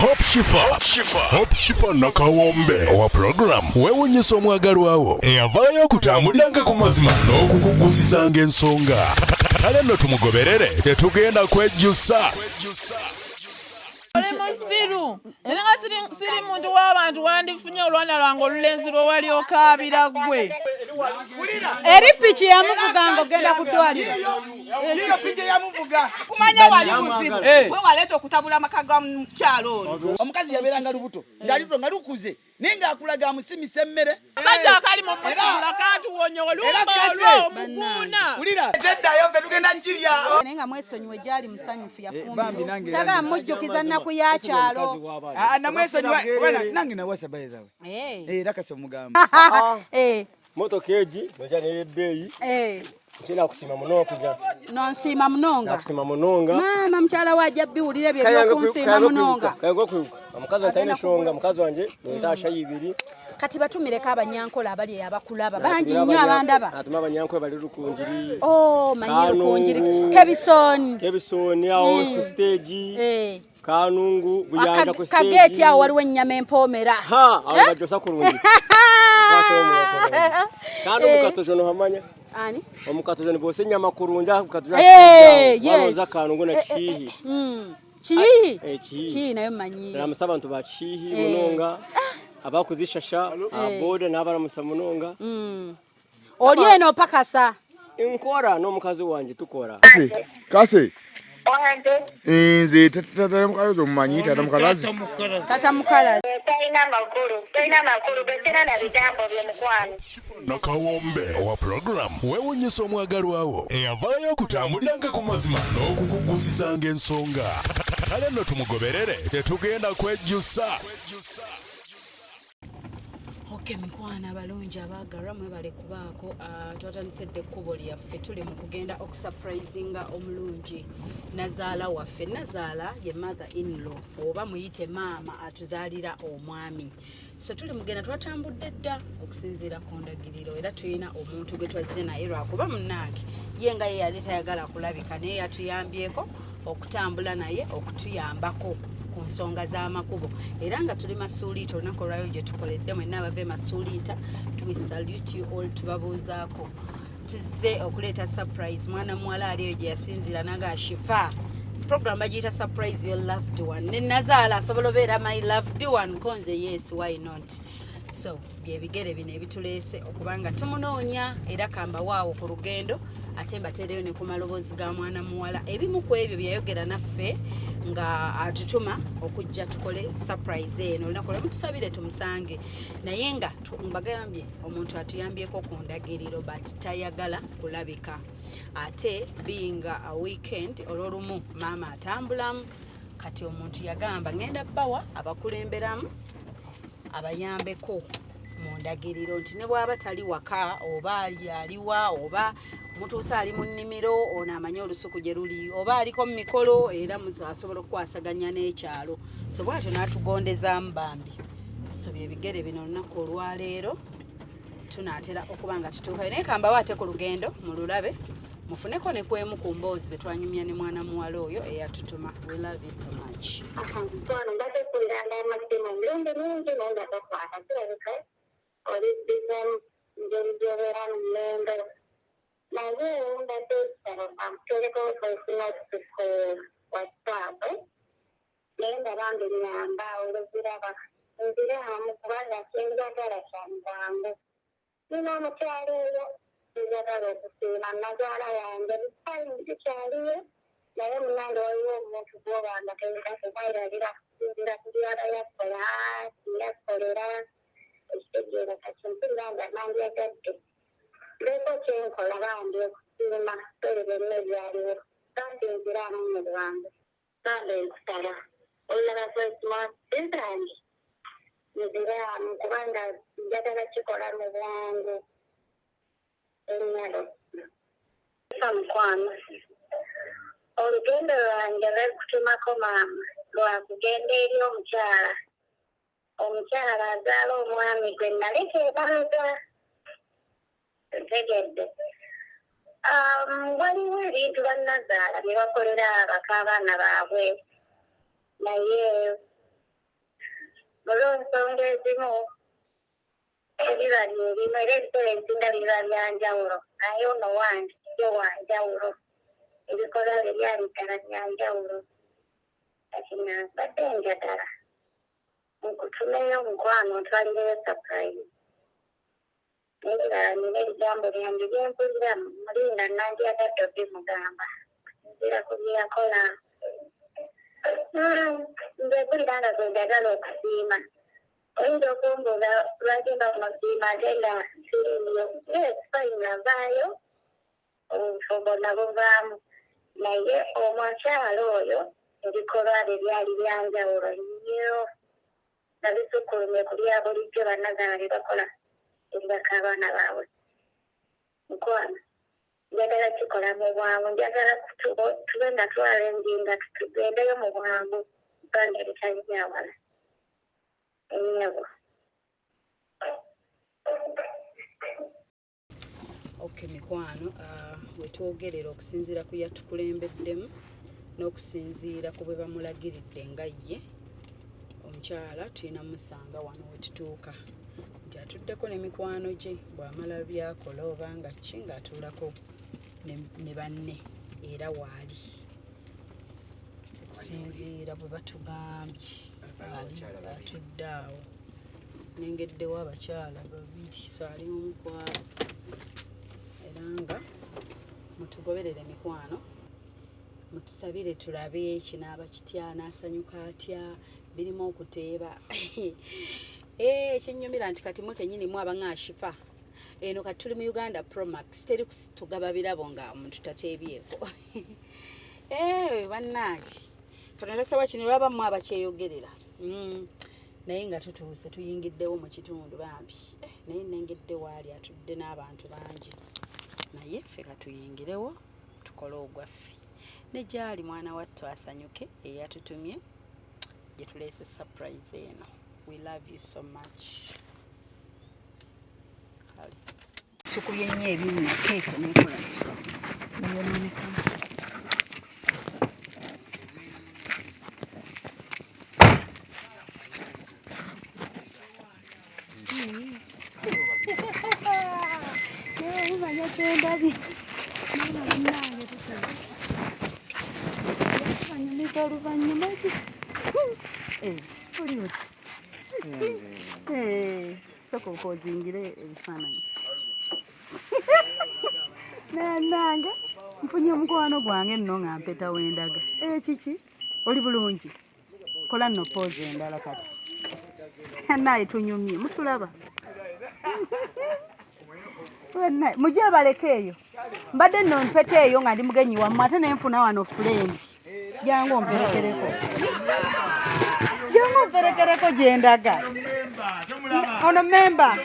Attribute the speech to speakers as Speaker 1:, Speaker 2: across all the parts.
Speaker 1: Hope Shifa, Hope Shifa Nakawombe owa program weewunyisa omwagalwawo eyavaayo okutambuliranga ku mazima n'okukugusizanga ensonga. Kale nno tumugoberere, tetugenda kwejjusa.
Speaker 2: Oli musiru, singa siri muntu w'abantu wandifunye olwana lwange olulenzi lwe wali okaabira ggwe.
Speaker 3: Eri piki yamuvuga nga ogenda ku ddwaliro.
Speaker 4: Kumanya wali muzibu, we waleeta okutabula amaka ga mukyalo ono.
Speaker 5: Omukazi yabeeranga lubuto nga lubuto nga lukuze, naye ng'akulaga amusimisa emmere.
Speaker 2: Kasajja akali mu musibula katuwonya olumba olwo omuguuna.
Speaker 5: Wulira, teddayo, ffe tugenda njirya.
Speaker 3: Naye nga mwesonyiwe, gyali musanyufu.
Speaker 5: Bambi nange
Speaker 3: yafumbirwa, tagala mujjukiza nnaku ya kyalo.
Speaker 5: Ah, namwesonyiwa kuba nange nawasa bayizawe. Era kase omugamba.
Speaker 6: Motoka egi noja neyebbeeyi. Nkinakusima muno kuja.
Speaker 3: Nonsiima munonga.
Speaker 6: Nakusima munonga.
Speaker 3: Maama, mukyala we ajja biwulira ebyo ebyokunsiima munonga.
Speaker 6: Kayange okwibuka omukazi wange talina ensonga, mukazi wange nentaasha ibiri.
Speaker 3: Kati batumireko abanyankola abali eyo abakulaba, bangi nnyo abandaba.
Speaker 6: Atuma abanyankole bali Rukungiri.
Speaker 3: Oh, manyi Rukungiri.
Speaker 6: Kanungu.
Speaker 3: Kebisoni.
Speaker 6: Kebisoni awo ku stage. Kanungu, Buyanja ku stage.
Speaker 3: Kageeti awo waliwo ennyama empoomera.
Speaker 6: Ha, awo bajosa kurungi. Kandi omukatojo nohamanya?
Speaker 3: Ani?
Speaker 6: Omukatojo niboosa ennyama kurungi aho kukatojo. Waroza Kanungu na Kihihi.
Speaker 3: Kiyihi.
Speaker 6: Kihihi.
Speaker 3: Kiyihi nayo manyi.
Speaker 6: Ramusa abantu ba Kihihi munonga, abakuzishasha aboda n'abaramusa munonga.
Speaker 3: Oli eno opakasa.
Speaker 6: Nkora n'omukazi wanje tukora.
Speaker 7: Kase.
Speaker 8: Wange.
Speaker 7: Nze tata mukalazi, omumanyi tata mukalazi?
Speaker 3: Tata mukalazi.
Speaker 8: Talina makulu, talina makulu, besera na bigambo bye, mukwano.
Speaker 1: Nakawombe owa program weewunyisa omwagalwawo eyavaayo okutambuliranga ku mazima n'okukugusizanga ensonga. Kale nno tumugoberere, tetugenda kwejjusa.
Speaker 3: Ok, mikwano abalungi abaagalwa, mwebale kubaako. Twatandise dda ekkubo lyaffe, tuli mu kugenda okusurprisinga omulungi nazaala waffe. Nazaala ye mother in law, oba muyite maama atuzaalira omwami. So tuli mugenda, twatambudde dda okusinziira ku ndagiriro, era tulina omuntu gwe twazze naye, lwakuba munnange ye nga ye yali tayagala kulabika, naye yatuyambyeko okutambula naye okutuyambako ku nsonga z'amakubo. Era nga tuli Masuuliita olunaku olwayo gye tukoledde. Mwenna abava e Masuuliita, we salute you all, tubabuuzaako. Tuzze okuleeta surprise. Mwana muwala ali eyo gye yasinziira naga Shifa, program bagiyita Surprise Your Loved One, ne nazaala asobola obeera my loved one konze. Yes, why not? So byebigere bino ebituleese okubanga tumunoonya, era kambawaawo ku lugendo, ate mbateereyo ne ku maloboozi ga mwana muwala, ebimu ku ebyo byeyayogera naffe nga atutuma okujja tukole surprise eno olunaku lwe mutusabire tumusange. Naye nga mbagambye, omuntu atuyambyeko ku ndagiriro, but tayagala kulabika, ate being a weekend, olwolumu maama atambulamu. Kati omuntu yagamba ngenda bbawa abakulemberamu abayambeko mu ndagiriro, nti ne bw'aba tali waka oba aliwa oba mutuuse ali mu nnimiro, ono amanye olusuku gye luli, oba aliko mu mikolo, era asobola okukwasaganya n'ekyalo. So bwatyo n'atugondezaamu bambi. So byebigere bino olunaku olwaleero tunaatera okuba nga tutuukayo, naye kambawo ate ku lugendo mululabe, mufuneko ne kwemu ku mboozi ze twanyumya ne mwana muwala oyo eyatutuma. We love you so much.
Speaker 8: Mukwano, mbadde kuliranga amasimu emirundi mingi naye nga tokwata, kirabika oli busy ngeri gy'obeera mu mmembe, naye mbadde nsaba akuteereko voice note ku WhatsApp, naye ndaba nga ennyamba oluziraba nziramu, kubanga kyenjagala kya bwangu. Nina omukyalo eyo njagala okusiima nazaala yange, bikyaliyo, naye munange waliwo omuntu gwobanga toyinza kumwerabira kusinzira ku byaba yakola, yakolera ekitegeera. Kati mpulira nga nandyagadde mbeeko kyenkola bambi okusiima ebyo byonna ebyaliwo. Bambi nziramu mu bwangu, bambi nkusaba olulaba voice note zange nziramu, kubanga njagala kikola mu bwangu ennyalo. Mukwano, olugendo lwange lwekutumako maama lwakugenda eri omukyala, omukyala azaala omwami gwe naleka emabega. Ntegedde waliwo ebintu bannazaala bye bakolera abaka abaana baabwe, naye Olw'ensonga ezimu ebiba byebimu era ebiseera ebisinga biba bya njawulo, naye ono wange ye wa njawulo, ebikolwa bye byali ddala bya njawulo. Kati mbadde njagala nkutumeyo omukwano ntwalireyo surprise. N'ebirala nina ebigambo byange byempulira muli nga nandyagadde obimugamba nzira ku bye yakola. Nze mpulira nga gwe njagala okusiima. Oyinza okumbuuza lwaki mba musiima ate nga siriiyo. Yes, fine, navaayo, obufumbo nabuvaamu, naye omukyala oyo ebikolwa bye byali bya njawulo nnyo nga bisukkulumye ku bya bulijjo bannazaala bye bakola erirako abaana baabwe. Mukwano, njagala kikola mu bwangu, njagala tube nga twalenginga tugendeyo mu bwangu bbanga eritali lya wala. Ennyabo.
Speaker 3: Okay, mikwano, wetwogerera okusinziira ku yatukulembeddemu n'okusinziira ku bwe bamulagiridde nga ye omukyala tulina musanga wano wetutuuka nti atuddeko ne mikwano gye bw'amala byakola oba nga ki ng'atuulako ne banne era waali okusinziira bwe batugambye ali atudde awo. Nengeddewo abakyala babiri, so ali omukwalo era nga mutugoberere mikwano, mutusabire tulabe kinaaba kitya, n'asanyuka atya, birimu okuteeba. Ekinyumira nti kati mwe kennyini mwe abanga Shifa eno kati tuli mu Uganda Promax, teri tugaba birabo nga omuntu tateebyeko. Bannange Katonda sawa kino olaba mmwe abakyeyogerera. Naye nga tutuuse tuyingiddewo mu kitundu bambi. Naye nengedde waali atudde n'abantu bangi, naye ffe katuyingirewo tukole ogwaffe. Ne gyali mwana wattu asanyuke eyatutumye gye tuleese surprise eno. We love you so much. Kale sukubye nnyo ebinnya keeke nekola ki neyononekamu. Manya kyendabye bannange banyumiza oluvannyuma oli oti soka okozingire ebifaananyi. Nanange nfunye omukwano gwange nno nga mpeta wendaga. Kiki oli bulungi? Kola nno poozi endala kati. Naye tunyumye mutulaba. Mujje baleke eyo. Mbadde nno mpeta eyo nga ndi mugenyi wammwe ate ne nfuna wano fulendi. Jangu omperekereko. Jangu omperekereko gye ndaga. Ono memba.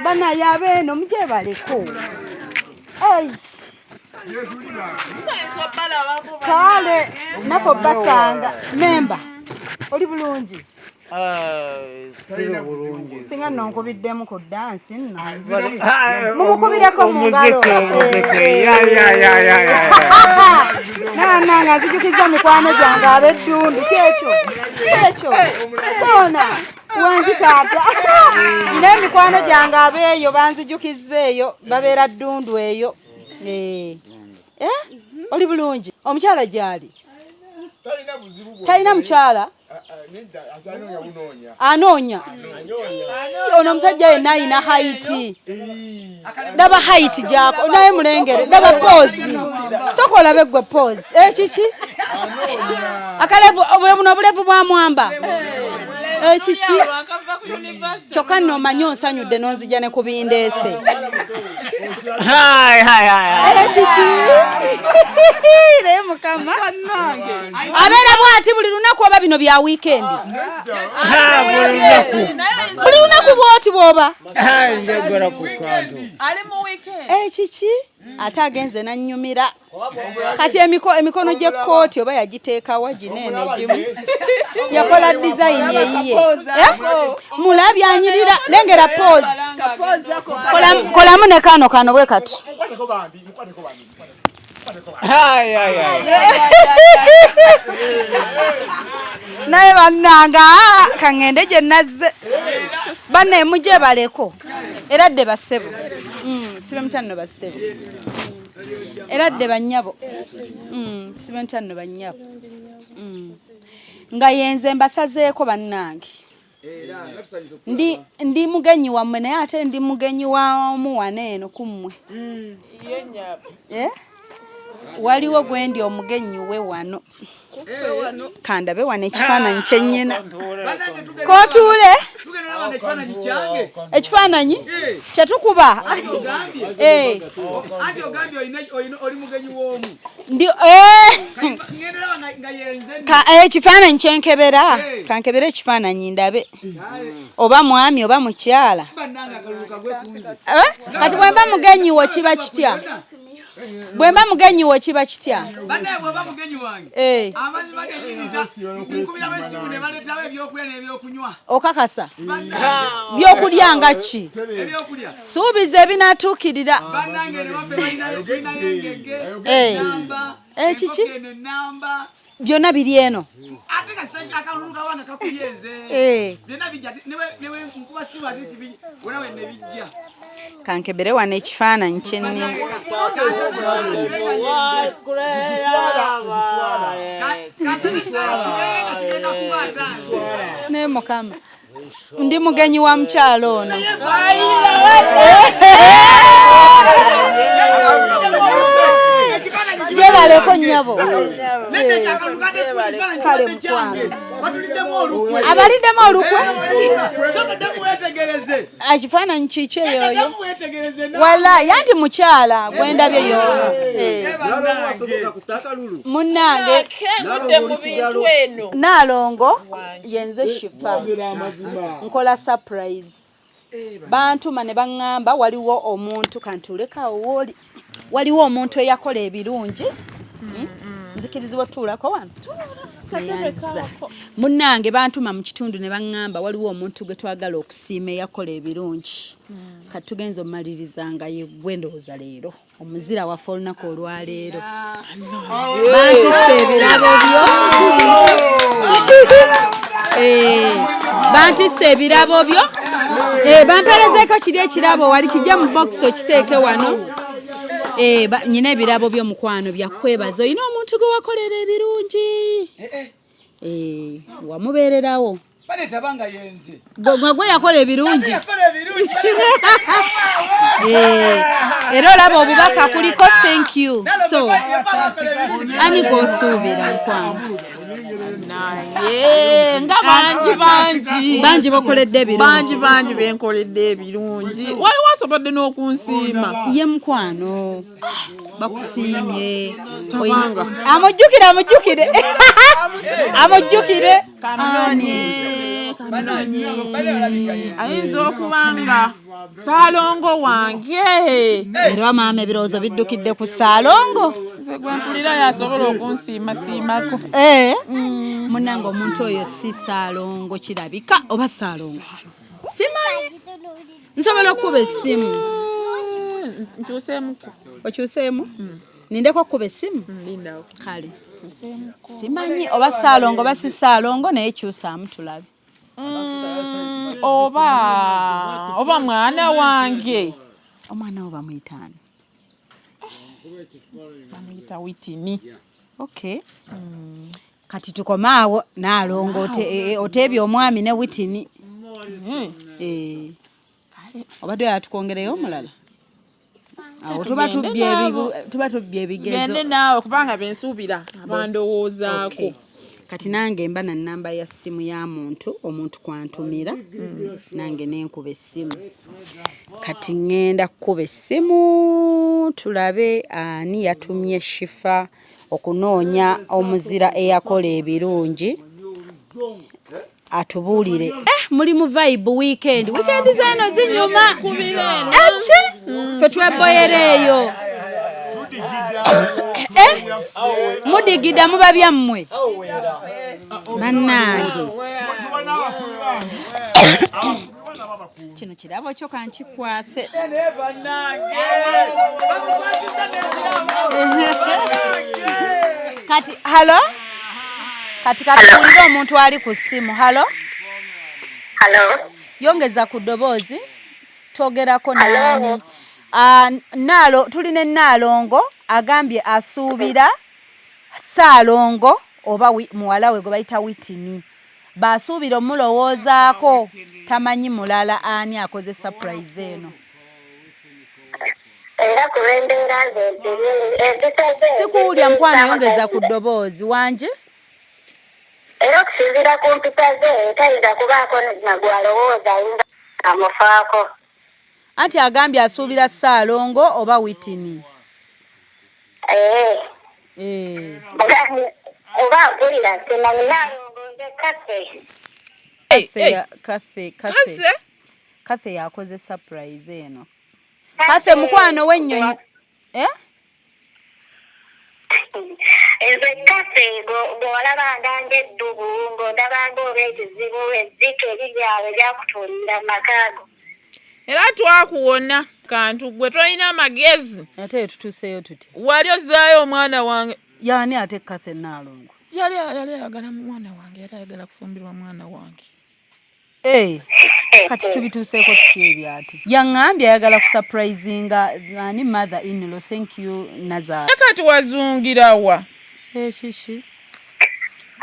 Speaker 3: Bana yabeeno mujje baleko. Ai. Kale nako basanga memba. Oli bulungi?
Speaker 9: Siri bulungi.
Speaker 3: Singa nno nkubiddemu ku dansi nno. Mumukubireko mu ngalo. Nana nga nzijukiza mikwano gyange ab'eddundu. Kyekyo. Kyekyo. Sona wangi taata. Nina emikwano gyange abeeyo banzijukizza eyo babeera ddundu eyo. Oli bulungi? Omukyala gyali? Talina mukyala? Anoonya. Ono omusajja yenna alina haiti. Ndaba haiti gyako naye mulengere, ndaba poozi. Sooka olabe ggwe poozi. Kiki? Akalevu buno obulevu bwa mwamba. Kiki? Kyokka nno omanyi onsanyudde n'onzija ne ku bindeese. Kiki? Naye Mukama abeera bw'ati buli lunaku oba bino bya weekend? Buli lunaku bw'oti bw'oba. Kiki? Ate agenze n'annyumira. Kati emikono gy'ekkooti oba yagiteekawa gineene egimu. Yakola design eyiye. Mulabye anyirira, lengera pose. Kolamu ne kano kano bwe kati. Naye bannanga, Kaŋŋende gye nazze. Banne mujje baleko. Era dde bassebo. Sibe mutanno bassebo. Era dde bannyabo. Sibe mutanno bannyabo. Nga yenze mbasazeeko bannange. Ndi mugenyi wammwe naye ate ndi mugenyi wa omu wano eno ku mmwe. Waliwo gwendi omugenyi we wano. Kandabe wano ekifaananyi kye nnyina. Kootuule? Ekifaananyi kye tukuba. Ekifaananyi kyenkebera, kankebera ekifaananyi ndabe oba mwami oba mukyala. Kati bwemba mugenyi wo kiba kitya? Bwemba mugenyi wo kiba kitya?
Speaker 5: Bannaye bw'oba mugenyi wange, amazima gennyini nkubirawo essimu ne baleetawo ebyokulya n'ebyokunywa.
Speaker 3: Okakasa? Byokulya nga ki? Suubiza ebinaatuukirira.
Speaker 5: Bannange ne waffe balinayo engege, ennamba,
Speaker 3: Ekiki?
Speaker 5: enkoko eno ennamba.
Speaker 3: Byonna biri eno.
Speaker 5: Ate kasajja akalulu kabanga kakubye nze. Byonna bijja, ne we nkuba simu ate si bijja, wonna we ne bijja.
Speaker 3: Kankebere wano ekifaananyi kye nnina. Naye Mukama, ndi mugenyi wa mukyala ono. Gyebaleko nnyabo. Kale mukwano. Abaliddemu olukwe? Ekifaananyi kiki eyoyo? Wala yanti mukyala gwendabye yoyo. Munnange Naalongo yenze Shifa. Nkola surprise. Bantuma ne baŋŋamba waliwo omuntu kantuulekawo wooli. Waliwo omuntu eyakola ebirungi. Nzikirizibwa otuulako wano? Munnange bantuma mu kitundu ne baŋŋamba waliwo omuntu gwe twagala okusiima eyakola ebirungi. Kati tugenza omaliriza nga ye gwe ndowooza leero. Omuzira waffe olunaku olwaleero. Bantisse ebirabo byo. Bantisse ebirabo byo. Bamperezeeko kiri ekirabo wali kijja mu box okiteeke wano. Nyina ebirabo byo mukwano bya kwebaza. Olina omuntu gwe wakolera ebirungi. Wamubeererawo. Gwe yakola ebirungi. Era olaba obubaka kuliko thank you. So ani gw'osuubira mukwano?
Speaker 2: Naye nga bangi bangi.
Speaker 3: Bangi bakoledde ebirungi.
Speaker 2: Bangi bangi benkoledde ebirungi. Waliwo asobodde n'okunsiima.
Speaker 3: Ye mukwano bakusiimye.
Speaker 2: Tabanga.
Speaker 3: Amujjukire amujjukire. Amujjukire.
Speaker 2: Kamunonye, kamunonye. Ayinza okuba nga Saalongo wange.
Speaker 3: Era maama ebirowoozo biddukidde ku Saalongo.
Speaker 2: Nze gwe mpulira yasobola okunsiimasiimako.
Speaker 3: Munnange omuntu oyo si Saalongo kirabika oba Saalongo? Simanyi. Nsobola okukuba essimu.
Speaker 2: Nkyuseemuko.
Speaker 3: Okyuseemu? Nindeko okukuba essimu?
Speaker 2: Lindawo.
Speaker 3: Kale. Simanyi oba Saalongo oba si Saalongo naye kyusaamu tulabe.
Speaker 2: Oba mwana wange.
Speaker 3: Omwana wo bamuyita ani?
Speaker 2: Bamuyita Witini.
Speaker 3: Okay. Kati tukome awo Naalongo oteebye omwami ne Witini. Obadde yatukwongereyo omulala? Awo tuba tubbye ebigezo.
Speaker 2: Tugende naawe kubanga bensuubira abandowoozaako.
Speaker 3: Kati nange mba na nnamba ya ssimu ya muntu, omuntu kwantumira, nange nenkuba essimu. Kati ŋŋenda kukuba essimu tulabe ani yatumye Shifa okunoonya omuzira eyakola ebirungi atubuulire. Muli mu vibe weekend. Weekend zeno zinyuma. Eki? Ffe tweboyera eyo. Mudigida muba byammwe. Bannange. Kino kirabo kyo kankikwase. Kati halo? Kati katuwulire omuntu ali ku ssimu. Halo?
Speaker 8: Hello.
Speaker 3: Yongeza ku ddoboozi. Twogerako naani? Naalo tuli ne Nnaalongo agambye asuubira Ssaalongo oba muwala we gwe bayita Witini b'asuubira omulowoozaako tamanyi mulala ani akoze surprise eno.
Speaker 8: Era ku lw'embeera ze empisa ze
Speaker 3: Sikuwulira mukwano, yongeza ku ddoboozi. Wangi?
Speaker 8: Era okusinziira ku mpisa ze tayinza kubaako na gw'alowooza ayinza amufaako.
Speaker 3: Anti agambye asuubira Ssaalongo oba Witini.
Speaker 8: Ee.
Speaker 3: Eh.
Speaker 8: Oba mpulira simanyi Nnaalongo nze Kathe.
Speaker 3: Kathe, Kathe. Kathe yakoze surprise eno. Kathe mukwano w'ennyonyi. Eh?
Speaker 8: Nze Kathe gw'olabanga ng'eddubu ng'ondabanga oba ekizibu ezzike ebiryabwe lyakutuulirira mu maka go.
Speaker 2: Era twakuwona kantu gwe tolina amagezi.
Speaker 3: Ate tutuuseeyo tuti.
Speaker 2: Wali ozzaayo omwana wange.
Speaker 3: Yaani ate Kathe Nnaalongo?
Speaker 2: Yali yali ayagala mwana wange, yali ayagala kufumbirwa mwana wange.
Speaker 3: Hey, eh, kati tubituuseeko tutya ebyo ate? Yaŋŋambye ayagala kusurprisinga ani mother in law. Thank you Nazaala.
Speaker 2: Kati wazungira wa?
Speaker 3: Ekiki?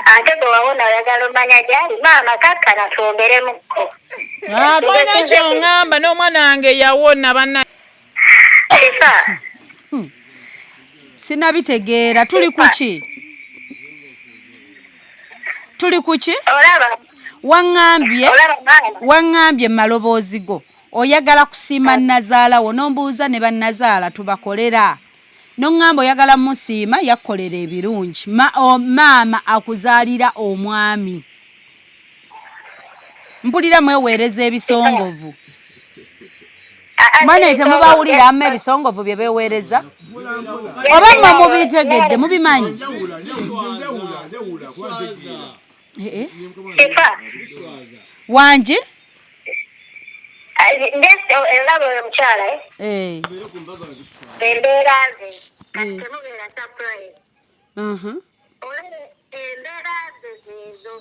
Speaker 8: Ate gwe wawona oyagala omanya gyali maama kakkana twongeremukko.
Speaker 2: Ah, tolina ky'oŋŋamba n'omwana wange yawona banna.
Speaker 8: Shifa.
Speaker 3: Sinabitegeera tuli kuki? Tuli kuki?
Speaker 8: Olaba.
Speaker 3: Waŋŋambye waŋŋambye mu maloboozi go oyagala kusiima nnazaala wo n'ombuuza ne bannazaala tubakolera n'oŋŋamba oyagala musiima yakkolera ebirungi ma, o, maama akuzaalira omwami mpulira mweweereza ebisongovu mwana temubawulira amma ebisongovu bye beweereza oba mmwe mubitegedde mubimanyi eh, eh. Wangi
Speaker 8: olaba oyo omukyala eh? Embeera ze kati temubeera surprise. Olaba embeera ze zeezo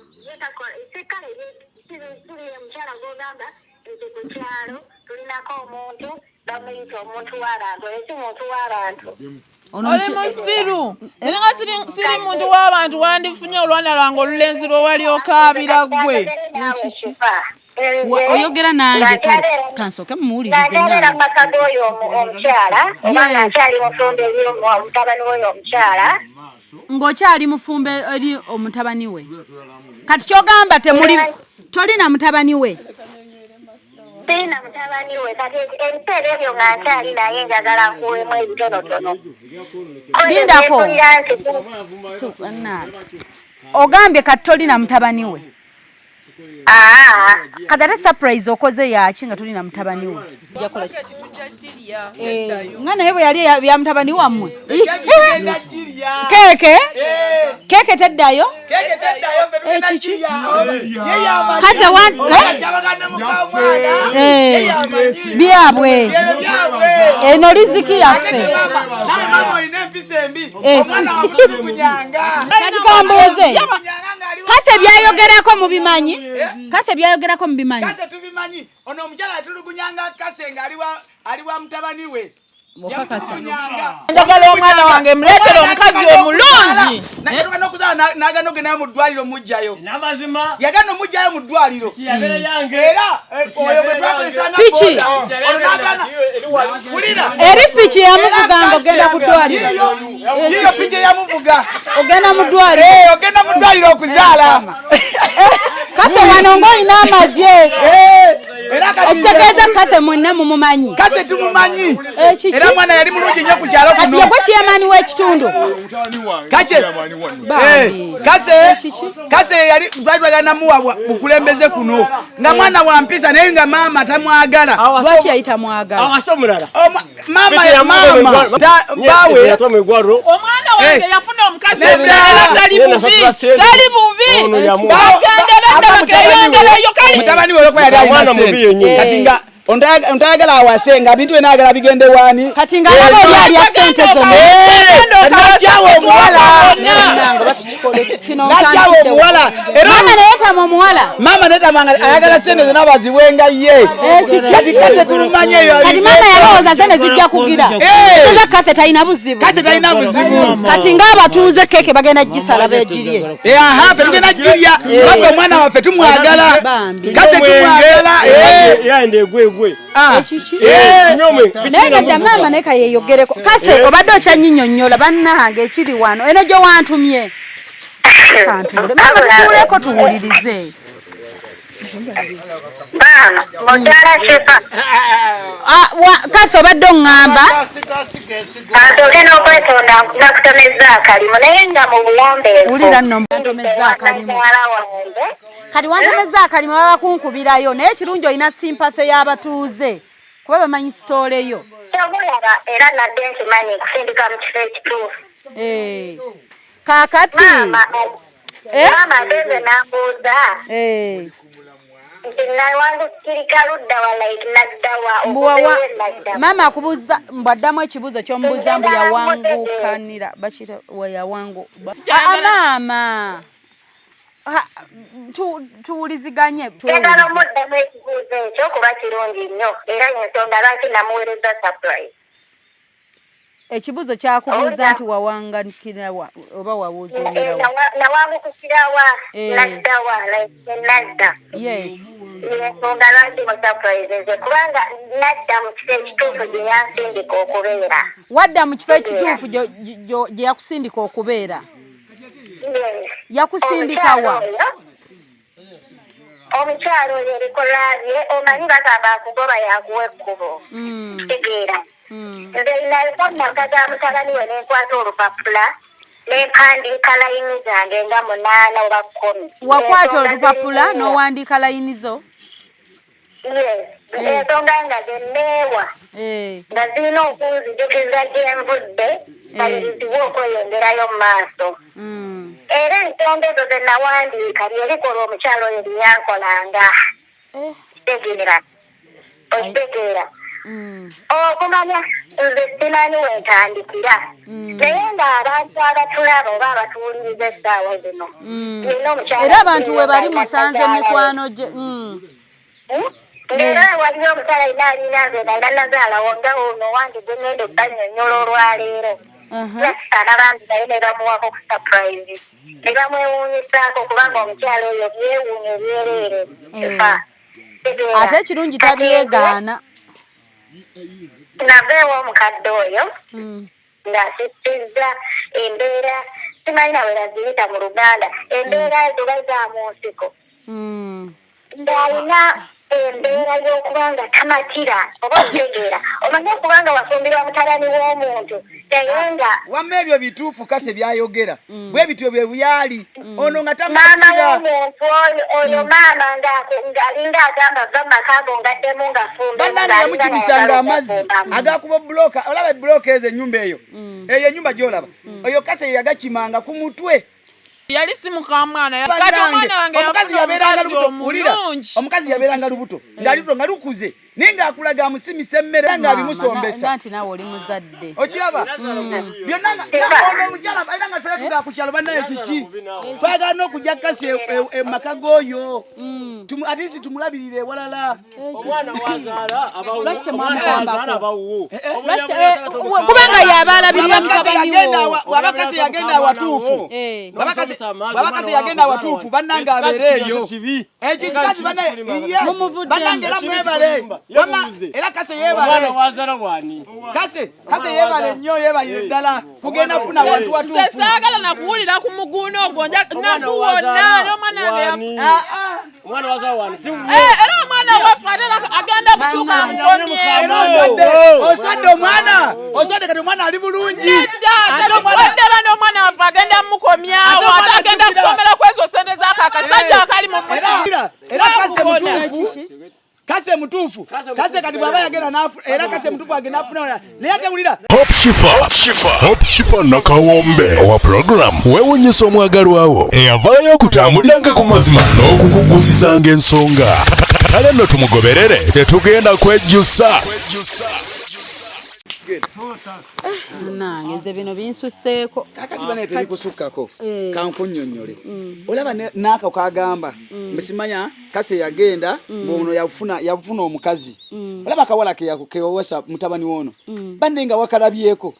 Speaker 8: sikale kiri omukyala gwogamba nti ku kyalo tulinako omuntu bamuyita omuntu w'abantu oyo si muntu w'abantu.
Speaker 2: Oli musiru siringa siri muntu w'abantu wandifunye olwana lwange olulenzi lwe wali okaabira ggwe.
Speaker 3: Oyogera nange kale kansooke mumuwulirize.
Speaker 8: Ng'akyali mu maka g'oyo omukyala oba ng'akyali mufumbo eri omutabani w'oyo omukyala.
Speaker 3: Ng'okyali mufumbo eri omutabani we. Kati ky'ogamba temuli tolina mutabani we?
Speaker 8: Sirina mutabani we kati ebiseera ebyo nga nkyali naye njagala nkuwemu ebitonotono.
Speaker 3: Lindako. Ogambye kati tolina mutabani we? Kati ate surprise okoze yaki nga tolina mutabani we? Nga naye bwe yali ya mutabani wammwe. Keeke? Keeke teddayo? Kate byabwe eno riziki yaffe. Kati kambuuze Kathe byayogerako mubimanyi? Kathe byayogerako mubimanyi?
Speaker 5: Kathe tubimanyi. Ono omukyala atulugunyanga Kase nga ali wa mutabani we.
Speaker 2: Njagala omwana wange muleetere omukazi omulungi.
Speaker 5: Nagatuka n'okuzaala n'agaana okugenda mu ddwaliro mujjayo. Yagaana omujjayo mu ddwaliro. Era oyo gwe twakozesanga
Speaker 3: Piki. Eri piki yamuvuga ng'ogenda ku ddwaliro.
Speaker 5: Yiyo piki eyamuvuga.
Speaker 3: Ogenda mu ddwaliro.
Speaker 5: Ogenda mu ddwaliro okuzaala.
Speaker 3: Kathe wano ng'olina amagye. Ekitegeeza Kathe mwenna mumumanyi.
Speaker 5: Kathe tumumanyi. Era mwana yali mulungi nnyo ku kyalo kuno.
Speaker 3: Kati yegwe chairman w'ekitundu.
Speaker 5: Kase yali twali twagala namuwa bukulembeze kuno nga mwana wa mpisa naye nga maama tamwagala.
Speaker 3: Lwaki yali tamwagala?
Speaker 6: Awasa omulala.
Speaker 5: Maama bawe
Speaker 2: omwana wange yafuna omukazi omulala tali bubi tali bubi bagendera ddala keyongereyo kale
Speaker 5: mutabani we olwokuba yali alina ssente kati nga Ontayagala awase nga bintu byonna ayagala bigende wani.
Speaker 3: Kati nga alaba oli alya ssente zonna.
Speaker 5: Najjawo omuwala. Najjawo omuwala. Era
Speaker 3: Maama naye tama omuwala.
Speaker 5: Maama naye tama nga ayagala ssente zonna baziwenga ye. Kati Kase tulumanye eyo.
Speaker 3: Kati maama yalowooza ssente zijja kugira. Kitegeeza Kase talina buzibu.
Speaker 5: Kase talina buzibu.
Speaker 3: Kati ng'abatuuze keeke bagenda gisala beegirye.
Speaker 5: Aha, ffe tugenda girya. Kubanga omwana waffe tumwagala. Kase tumwagala.
Speaker 6: Yayenda egwegwe.
Speaker 3: Naye nedda maama naye kayeeyogereko. Kase obadde okyannyinyonnyola bannange ekiri wano. Eno gye wantumye. Kantuule. Maama tutuuleko tuwulirize.
Speaker 8: Maama, mukyala Shifa.
Speaker 3: Kase obadde oŋŋamba?
Speaker 8: Kantuuke n'okwetonda nakutomezza akalimu naye nga mu buwombeefu.
Speaker 3: Wulira nno ntomezza akalimu. Kati wantomezza akalimu baba kunkubirayo naye ekirungi olina sympathy y'abatuuze kuba bamanyi sitooleyo.
Speaker 8: Ky'obulaba era nadde nkimanyi nkusindika mu kifo ekituufu.
Speaker 3: Kaakati.
Speaker 8: Maama ate nze n'ambuuza. Nti nawangukirika ludda wa like nadda wa okuva nadda.
Speaker 3: Maama akubuuza mbu addamu ekibuuzo ky'omubuuza mbu yawangukanira bakira we yawangu. Maama tuwuliziganye.
Speaker 8: Njagala omuddamu ekibuuzo ekyo kuba kirungi nnyo era ensonga lwaki namuweereza surprise.
Speaker 3: Ekibuuzo kyakubuuza nti wawanganikira oba wawuzuumira wa?
Speaker 8: Nawangukukira wa nadda wa like nadda.
Speaker 3: Yes.
Speaker 8: Ensonga lwaki mu surprise nze kubanga nadda mu kifo ekituufu gye yansindika okubeera.
Speaker 3: Wadda mu kifo ekituufu gye yakusindika okubeera. Yakusindika wa?
Speaker 8: Omukyalo oyo ebikolwa bye omanyi bagamba akugoba yakuwa ekkubo. Kitegeera. Nze naliko mu maka ga mutabani we ne nkwata olupapula ne mpandiika layini zange nga 8 oba 10.
Speaker 3: Wakwata olupapula n'owandiika layini zo?
Speaker 8: Yes. Ensonga nga ze neewa nga zirina okunzijukiza gye nvudde malirizibwe okweyongerayo mu maaso. Era ensonga ezo ze nawandiika lye likolwa omukyalo oyo lye yankolanga. Kitegeera. Okitegeera. Okumanya nze simanyi we ntandikira. Naye ng'abantu abatulaba oba abatuwuliriza essaawa zino.
Speaker 3: Era abantu we bali musanze mikwano gye.
Speaker 8: Ng'era waliyo omukyala alina alina nze nalina nazaalawo nga ono wange gwe ngenda okubanyonnyola olwaleero. Yasana bambi naye ne bamuwako ku surprise. Ne bamwewuunyisaako kubanga omukyala oyo byewuunyo ebyereere.
Speaker 3: Ate ekirungi tabyegaana.
Speaker 8: Nava ew'omukadde oyo ng'asisizza embeera simanyi nawe naziyita mu Luganda embeera ezo za mu nsiko. Ng'alina embeera y'okuba nga tamatira oba okitegeera omanyi okubanga wafumbirwa mutabani w'omuntu naye nga
Speaker 5: wamma ebyo bituufu Kase byayogera bwe bityo bwe byali ono nga tamatira.
Speaker 8: Maama w'omuntu oyo maama ng'alinga agamba va mu maka go ng'addemu ng'afumbe.
Speaker 5: Bannange yamukimisanga amazzi agakuba bulooka olaba bulooka ezo ennyumba eyo eyo ennyumba gy'olaba oyo Kase yagakimanga ku mutwe.
Speaker 2: Yali si mukamwana kati omwana wange
Speaker 5: omukazi yabeeranga lubuto wulira omukazi yabeeranga lubuto ng'ali nga lukuze naye ng'akulaga amusimisa emmere ng'abimusombesa.
Speaker 3: Anti naawe oli muzadde.
Speaker 5: Okiraba byonna ono omukyala era nga twali tugaa ku kyalo bannaye kiki twagala n'okujja Kase emaka g'oyo at least tumulabirire ewalala.
Speaker 6: Omwana wazaala abawuwo.
Speaker 3: Kubanga yaba alabirira mutabani wo.
Speaker 5: Bw'aba Kase yagenda awatuufu. Bw'aba Kase yagenda awatuufu bannange abeere eyo. Ekyo kikazi bannange bannange era mwebale. Era Kase yeebale.
Speaker 6: Omwana wazaala wani?
Speaker 5: Kase yeebale nnyo yeebalire ddala kugenda funa wantu watuufu.
Speaker 2: Nze saagala nakuwulira ku muguuna ogwo nakuwona n'omwana wange yafa.
Speaker 6: Omwana wazaala wani?
Speaker 2: Era omwana waffe ate agenda kukyuka mukomyewo.
Speaker 5: Osadde omwana, osadde kati omwana ali bulungi.
Speaker 2: Nedda, tetusoddera n'omwana waffe agenda mukomyawo ate agenda kusomera ku ezo ssente z'ako akasajja akali mu musiri.
Speaker 5: Era Kase mutuufu. Kase mutuufu. Kase kati bw'aba yagenda era kase mutuufu agenda afuna naye ate wulira.
Speaker 1: Hope Shifa, Hope Shifa Nakawombe owa program weewunyisa omwagalwawo eyavaayo okutambuliranga ku mazima n'okukugusizanga ensonga. Kale nno tumugoberere, tetugenda kwejjusa.
Speaker 3: Nange nze bino binsuseeko.
Speaker 5: Kakati bane tebikusukkako kankunnyonnyole. Olaba n'ako kagamba mbusimanya Kase yagenda mbu ono yafuna omukazi. Olaba akawala kewawasa mutabani wono banne nga wakalabyeko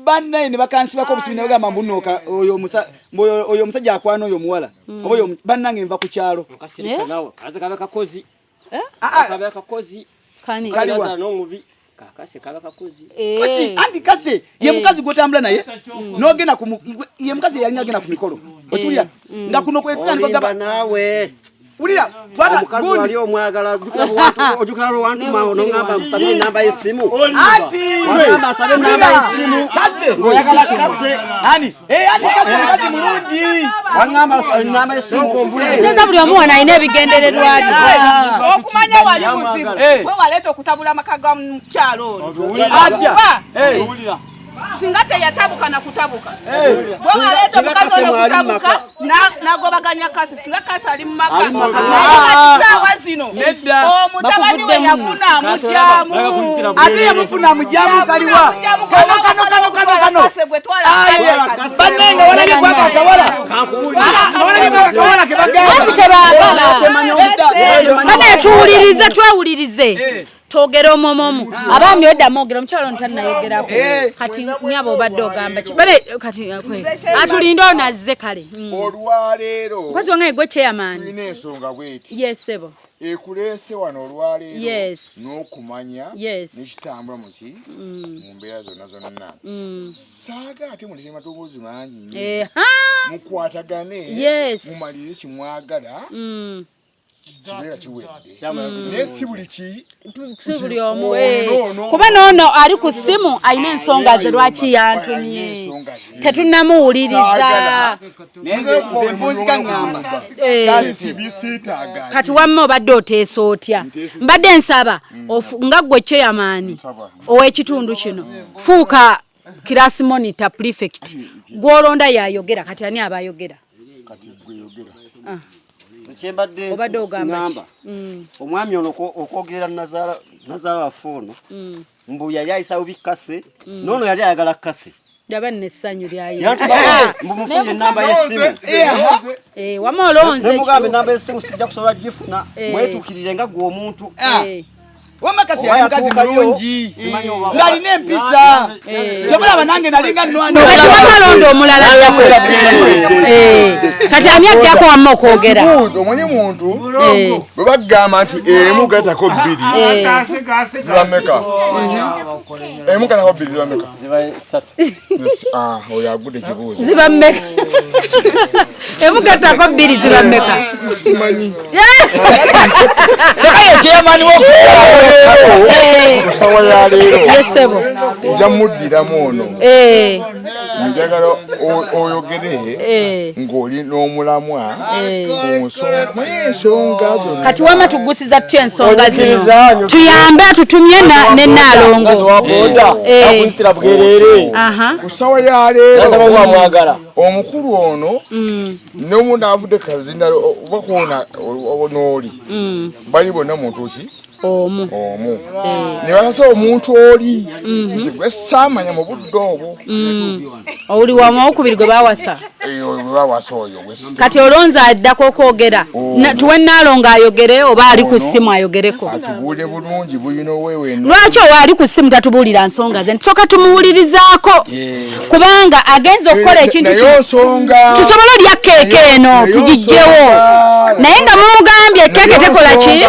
Speaker 5: banne ne bakansibako obusibi ne bagamba mbu nno oyo omusajja akwana oyo omuwala oba oyo bannange nva ku kyalo. Anti Kase ye mukazi gw'otambula naye n'ogenda ku ye mukazi yalina agenda ku mikolo okiwulira nga kuno kwetandika
Speaker 6: naawe
Speaker 5: wulira
Speaker 6: omukazi wali omwagala ojjukira lwantuma nongamba nsabe enamba y'essimu
Speaker 5: anti
Speaker 6: wagamba nsabe enamba y'essimu ng'oyagala Kase
Speaker 5: ani anti Kase mukazi mulungi
Speaker 6: wangamba enamba y'essimu
Speaker 3: ekyoza buli omu wano alina ebigendererwa bye
Speaker 4: okumanya wali muzibu gwe waleeta okutabula amaka ga mukyalo ono
Speaker 5: atya
Speaker 4: singa teyatabuka na kutabuka bwe waleeta omukazi ono kutabuka nagobaganya Kase singa Kase ali mu maka saawa zino omutabani we yafuna amugyamu
Speaker 5: ate yamufuna amugyamu kaliwa kano bannange walabye kwaka akawala ke bagamba
Speaker 3: anti kebaagala bane tuwulirize twewulirize twogera omuomu abaami oddamu ogera omukyalo ono tannayogerako kati nyabo obadde ogamba ki bale kati atulinde ono azze kale
Speaker 7: olwaleero
Speaker 3: mukazi wange gwe chairman
Speaker 7: tulina ensonga bweti
Speaker 3: yes sebo
Speaker 7: ekuleese wano olwaleero
Speaker 3: yes
Speaker 7: n'okumanya
Speaker 3: yes
Speaker 7: nekitambula muki mu mbeera zonna zonna saaga ate mulete matoboozi mangi nnyo mukwatagane mumalirize kimwagala kibeera kiwedde naye si buli ki
Speaker 3: si buli omu kuba noono ali ku ssimu alina ensonga ze lwaki yantumye tetunnamuwuliriza kati wamma obadde oteesa otya mbadde nsaba nga ggwe chairman ow'ekitundu kino fuuka class monitor prefect gw'olonda yayogera kati ani aba ayogera
Speaker 6: kyembadde
Speaker 3: obadde ogamba
Speaker 6: omwami ono okwogera nazaala waffe ono mbu yali ayisa bubi Kase n'ono yali ayagala Kase
Speaker 3: ndaba nno essanyu
Speaker 6: lyayo mumufunye enamba y'essimu
Speaker 3: wama olonze
Speaker 6: nemugamba enamba y'essimu sijja kusobola gifuna mwetuukirire nga gwe omuntu
Speaker 5: wamma Kase yali mukazi mulungi ng'alina empisa kyobulaba nange nalinga nnwana
Speaker 3: kati wamma londa omulala kati ani addako wamma okwogera
Speaker 7: omanyi muntu bwe bagamba nti emu gatako bbiri ziba mmeka emu gatako bbiri ziba mmeka oyo agudde ekibuuzo
Speaker 3: ziba mmeka emu gatako bbiri ziba mmeka
Speaker 7: simanyi
Speaker 5: kyokka ye chairman
Speaker 7: ku ssawa ya leero nja muddiramu ono njagala oyogere ng'oli n'omulamwa ku nsonga naye ensonga zonna
Speaker 3: kati wamma tugusiza tutya ensonga zino tuyambe atutumye ne Nnaalongo
Speaker 7: ku ssawa ya leero omukulu ono n'omuntu avudde kazindalo oba kwona n'oli bali bonna muntu ki
Speaker 3: omu
Speaker 7: omu ne balasa omuntu oli nze gwe saamanya mu budde obwo
Speaker 3: oli wamawokubiri gwe bawasa
Speaker 7: bawasa oyo
Speaker 3: kati olonze addako okwogera tuwe Nnaalongo ayogere oba ali ku ssimu ayogereko
Speaker 7: atubuulire bulungi bulina oweeweno
Speaker 3: lwaki owa ali ku ssimu tatubuulira nsonga ze tusooka tumuwulirizaako kubanga agenza okukola ekintu tusobole olya keeke eno tugijjewo naye nga mumugambye keeke tekola ki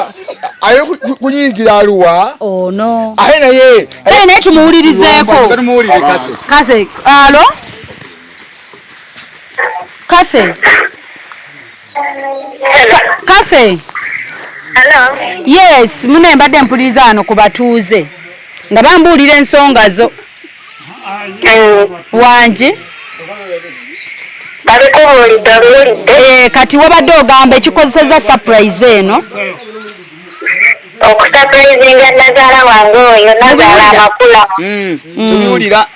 Speaker 7: ayo kunyigira aluwa
Speaker 3: ono
Speaker 7: aye naye
Speaker 3: kale naye tumuwulirizeeko Kase alo Kase Kase yes mune mbadde mpuliriza wano ku batuuze nga bambuulira ensonga zo wangi kati wabadde ogamba ekikozeseza surprise eno
Speaker 8: Okusapulizinga nazaala wange oyo, nazaala amakula.
Speaker 5: Tubiwulira.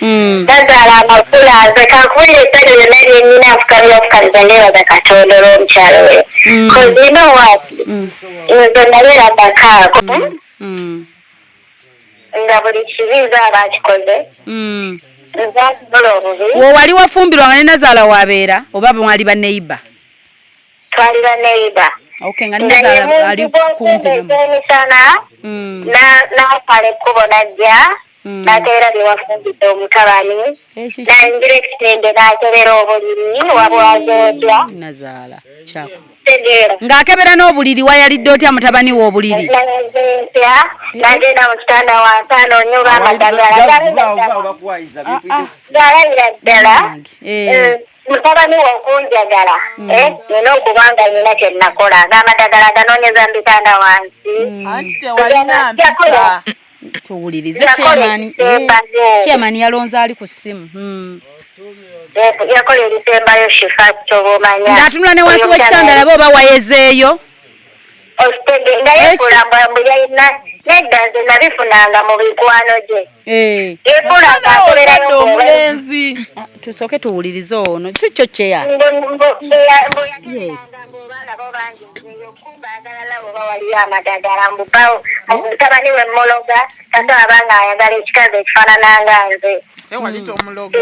Speaker 8: Nazaala amakula, nze kankuwulira essanyu lyonna lye nnina, nfukamira obukamiza neebaza Katonda olw'omukyalo oyo. 'Cause you know what? Nze nabeera mu maka ago nga buli kibi nze aba akikoze. Nze akikola obubi.
Speaker 3: Wo wali wafumbirwa nga ne nazaala wabeera oba mwali ba neighbor?
Speaker 8: Twali ba neighbor.
Speaker 3: Okay, nga
Speaker 8: Nga
Speaker 3: nazaala ali kumpi nammwe.
Speaker 8: emisana n'asala ekkubo n'ajja n'akeera bye wafumbidde omutabani, n'ayingira ekitende n'akebera obuliri wabwaze otya.
Speaker 3: Nazaala kyako.
Speaker 8: Tegeera.
Speaker 3: Ng'akebera n'obuliri, wayalidde otya mutabani we obuliri?
Speaker 8: Nayaze ntya, n'agenda mu kitanda wansi anoonye oba amadagala. Galabira ddala mutabani we okunjagala, nina okuba nga nina kye nakola, ng'amadagala ganoonyeza mu bitanda wansi.
Speaker 2: Anti tewalina mpisa.
Speaker 3: Tuwulirize.
Speaker 8: Yakola
Speaker 3: Chairman,
Speaker 8: ekisembayo.
Speaker 3: Chairman yalonze ali ku ssimu.
Speaker 8: Yakola ebisembayo, Shifa, kyoba omanya.
Speaker 3: Ng'atunula ne wansi
Speaker 8: Oyo
Speaker 3: w'ekitanda alabe oba wayezeeyo.
Speaker 8: Okitege nga yefuula mbu yalina, nedda, nze nabifunanga mu mikwano gye. Yefuula nga
Speaker 2: Ozadde
Speaker 8: akeberayo
Speaker 2: omulenzi.
Speaker 3: Tusooke tuwulirize ono, si kyo kyeya. Yes.
Speaker 8: Oba waliyo amadagala, mbu mutabani we muloga, tasobola banga ayagala ekikazi ekifaanana nga nze.
Speaker 2: Tewali tomuloga.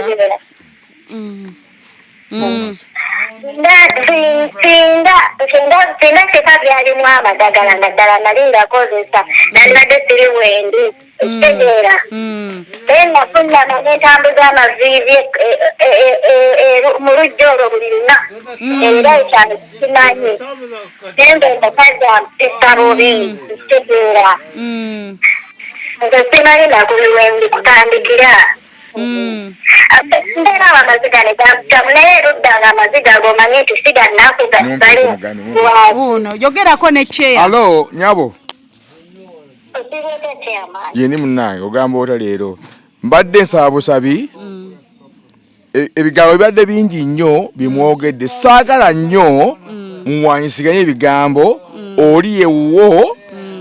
Speaker 8: Singa sika byalimu amadagala nga ddala nali ngakozesa, nalibadde siri wendi, ekitegeera. Naye nafunama nentambuza amaviivi mu lujja olwo buli lunaku, era ekyalo kimanyi. Naye nga omukazi ampisa bubi, ekitegeera. Nze simanyi nakubiwendi kutandikira. Mbeera awo amaziga ne gampitamu, naye erudda nga amaziga gomanyi nti si gannaku gasali.
Speaker 3: Ono yogerako ne chair.
Speaker 7: Alo nyabo. Yeni munnange, ogamba ota leero? Mbadde nsaba busabi. Ebigambo bibadde bingi nnyo bimwogedde, saagala nnyo muwanyisiganye ebigambo. Oli yewuwo,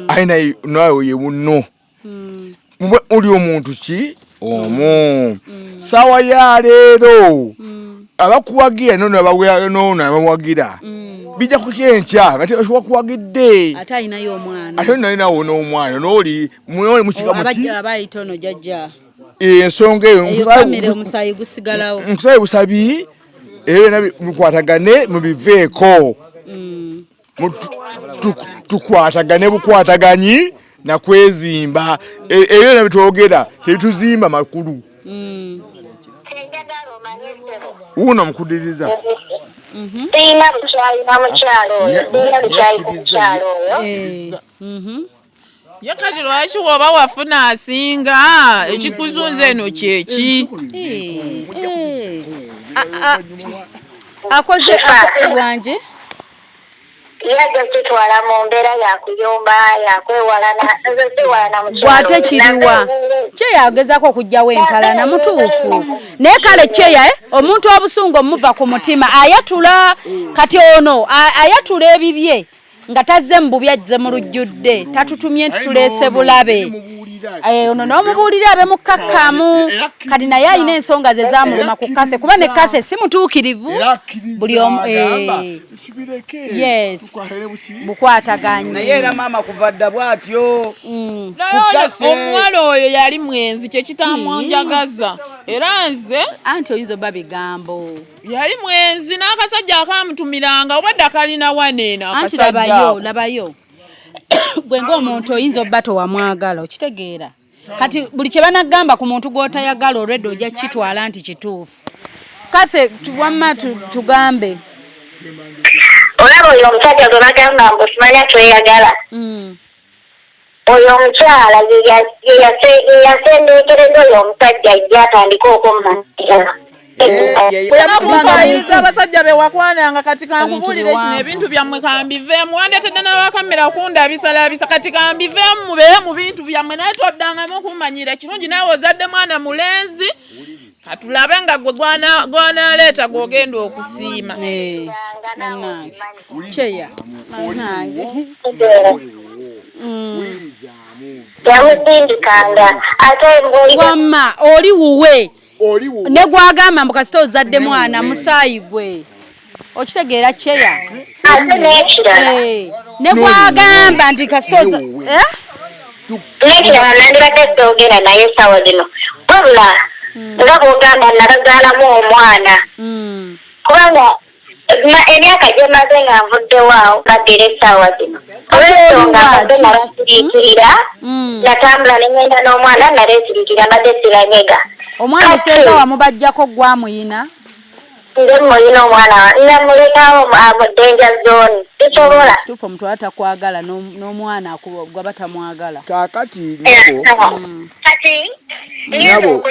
Speaker 7: aye naye nawe ye munno. Mube oli omuntu ki omu saawa ya leero abakuwagira nono nono abawagira bijja kukyenkya nga tewakuwagidde.
Speaker 3: Ate alinayo omwana.
Speaker 7: Ate nalinawo n'omwana n'oli mwoli mukika muki.
Speaker 3: Abayita ono jjajja.
Speaker 7: Ensonga eyo
Speaker 3: Eyo famire omusaayi gusigalawo.
Speaker 7: Nkusabe busabi, ebyo byonna mukwatagane mubiveeko. Tukwatagane bukwataganyi nakwezimba. Ebyo byonna bitwogera tebituzimba makulu. Wuuno mukudiriza.
Speaker 8: Sirina bukyayi na mukyalo oyo, sirina bukyayi ku mukyalo oyo.
Speaker 2: Ye kati lwaki woba wafuna asinga ekikuzunza eno kyeki?
Speaker 3: Akoze wanje.
Speaker 8: Yajja kitwala mu mbeera yakuyomba, yakwewalana, nze siwalana mukyalo.
Speaker 3: Bw'ate kiriwa kyeya agezaako okuggyawo enkalana mutuufu, naye kale kyeya, omuntu obusungu omuva ku mutima ayatula. Kati ono ayatula ebibye nga tazze mu bubi, azze mu lujjudde, tatutumye nti tuleese bulabe. Ono n'omubuulira abe mukkakkamu. Kati naye alina ensonga ze zaamuluma ku Kathe, kuba ne Kathe si mutuukirivu. Buli omu yes, bukwataganyi.
Speaker 5: Naye era maama kuva dda bw'atyo.
Speaker 2: Naye ono omuwala oyo yali mwenzi, kyekitamwanjagaza era nze.
Speaker 3: Anti oyinza oba bigambo.
Speaker 2: Yali mwenzi n'akasajja akamutumiranga obwedda kalina waneeno.
Speaker 3: Anti
Speaker 2: akasajja
Speaker 3: labayo
Speaker 2: ako.
Speaker 3: Labayo gwe ng'omuntu oyinza obba towamwagala, okitegeera? Kati buli kye banagamba ku muntu gw'otayagala olwedde ojja kukitwala nti kituufu. Kaffe wamma tugambe.
Speaker 8: Olaba oyo omusajja gwe bagamba mbu simanya tweyagala, oyo omukyala ye yasendeekereza oyo omusajja ajja atandike okummanira.
Speaker 2: Nakufaayiriza abasajja be wakwananga. Kati kankubuulire kino, ebintu byammwe kambiveemu. Wandeetedde n'abakamera kundabisalaabisa. Kati kambiveemu, mubeere mu bintu byammwe, naye toddangamu okumanyira. Kirungi naawe ozadde mwana mulenzi, katulabe nga gwe gwanaleeta gw'ogenda okusiima.
Speaker 3: Bannange, kyeya bannange.
Speaker 8: Yamusindikanga ate
Speaker 3: wamma oli wuwe ne gwagamba mbu kasita ozadde mwana musaayi gwe okitegeera kyeya
Speaker 8: ate n'ekirala
Speaker 3: ne gwagamba nti kasita
Speaker 8: n'ekirala nandibadde soogera naye essaawa zino wabula nga bw'ogamba nabazaalamu omwana kubanga emyaka gye maze nga nvuddewo awo baddira essaawa zino olw'ensonga mbadde nabasiriikirira natambula ne ngenda n'omwana naleesiriikirira mbadde sibanyega.
Speaker 3: Omwana sheega wamubajjako gwamuyina?
Speaker 8: Nze muyina omwana namulekawo mu danger zone sisobola.
Speaker 3: Kituufu omuntu atakwagala n'omwana gwaba tamwagala.
Speaker 7: Kaakati nyabo
Speaker 8: kati nyabo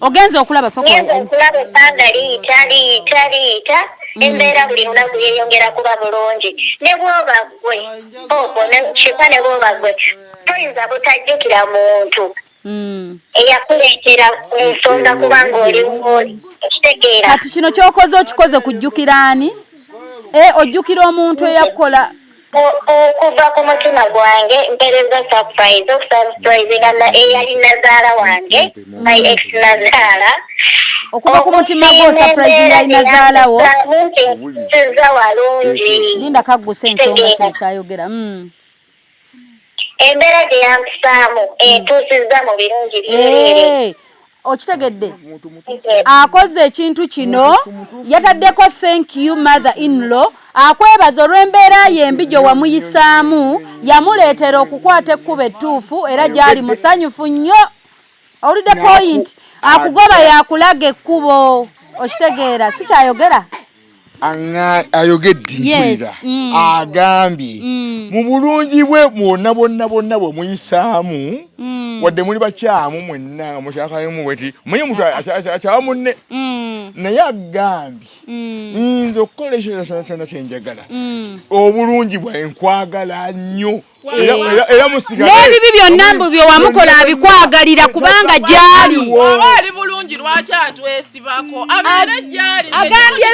Speaker 3: ogenze okulaba soko
Speaker 8: ngenze okulaba ebbanga liyita liyita liyita embeera buli lunaku yeeyongera kuba bulungi ne bw'oba ggwe obo kifa ne bw'oba ggwe toyinza butajjukira muntu eyakuleetera ensonga kubanga oli wooli okitegeera.
Speaker 3: Kati kino ky'okoze okikoze kujjukira ani? Ojjukira omuntu eyakukola
Speaker 8: okuva ku mutima gwange mpereza surprise okusurprisinga eyali nazaala wange my ex nazaala
Speaker 3: okuva ku mutima gwo surprisinga yali nazaala wo
Speaker 8: nsiza walungi.
Speaker 3: Linda kagguse ensonga kino kyayogera.
Speaker 8: Embeera gye yampisaamu entuusizza mu birungi byereere.
Speaker 3: Okitegedde akoze ekintu kino yataddeko thank you mother in law akwebaza olw'embeera ye embi gye wamuyisaamu yamuleetera okukwata ekkubo ettuufu era gy'ali musanyufu nnyo. Owulidde point akugoba yakulaga ekkubo okitegeera si kyayogera
Speaker 7: ayogedde mpulira agambye mu bulungi bwe bwonna bwonna bwonna bwe muyisaamu wadde muli bakyamu mwenna mukyakalimu bweti muye omuntu akyawa munne naye agambye nze okukola ekyo kyonna kyonna kyenjagala obulungi bwaye nkwagala nnyo
Speaker 3: n'ebibi byonna mbu bye wamukola abikwagalira kubanga gy'ali
Speaker 2: oba ali bulungi lwaki atwesibako abeere gy'ali
Speaker 3: agambye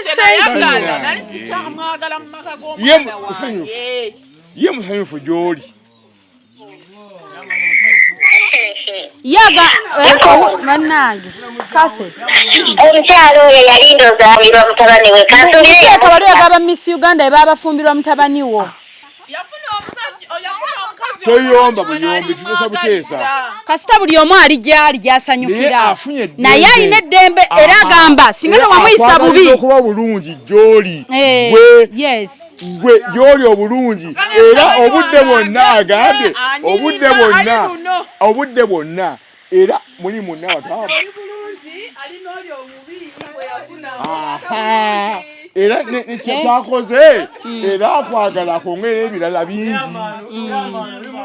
Speaker 2: nali sikyamwagala mu maka g'omwana wange
Speaker 7: ye musanyufu gy'oli
Speaker 3: yaga bannange kafe
Speaker 8: omukyalo oyo yali ndozaalirwa mutabani we
Speaker 3: kansuubire yagaba Miss Uganda ebabafumbirwa mutabani wo
Speaker 7: toyomba buyombi tuteesa buteesa
Speaker 3: kasita buli omu ali gy'ali gy'asanyukira naye alina eddembe era agamba singa tewamuyisa bubi
Speaker 7: okuba bulungi gy'oli gwe gy'oli obulungi era obudde bwonna agambye obudde bwonna era muli munna wataabu era kyakoze era akwagala akwongera ebirala bingi.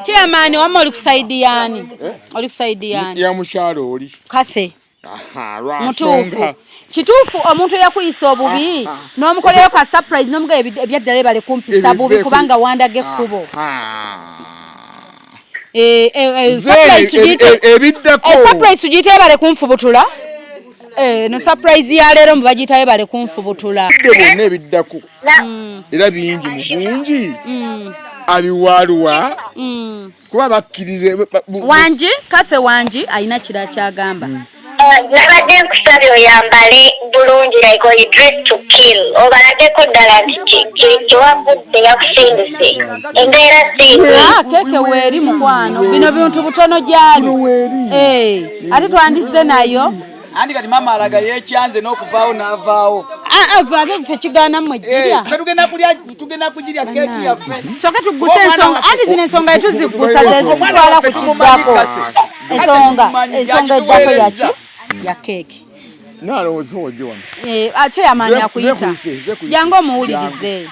Speaker 3: Chairman wamma oli ku side yaani? Oli ku side yaani?
Speaker 7: Ya mukyalo oli.
Speaker 3: Kathe. Mutuufu. Kituufu omuntu eyakuyisa obubi n'omukolerayo ka surprise n'omugamba ebyaddala ebale kumpisa bubi kubanga wandaga ekkubo. Surprise tugiyite ebale kunfubutula. No surprise ya leero mbu bagiyita ebale kunfubutula.
Speaker 7: Bonna ebiddako era bingi mu bungi abiwaaluwa kuba bakkirize
Speaker 3: wangi Kathe wangi alina kira kyagamba.
Speaker 8: Nabadde nkusabye oyambale bulungi like oli dress to kill obalageko ddala nti kyewavudde yakusindise embeera si
Speaker 3: keke weeri mukwano bino bintu butono gyali ate twandizze nayo.
Speaker 5: Andi kati mama alaga yekyanze n'okuvaawo n'avaawo.
Speaker 3: Ate ffe kigaana mmwe girya.
Speaker 5: Tugenda kugirya keeki yaffe.
Speaker 3: Soka tugguse ensonga anti zino ensonga etuziggusa zezitutwala ku kiddako. Ensonga eddako yaki ya keeki.
Speaker 7: Nalowooza ojje wano.
Speaker 3: Chairman akuyita. Jangu omuwulirize.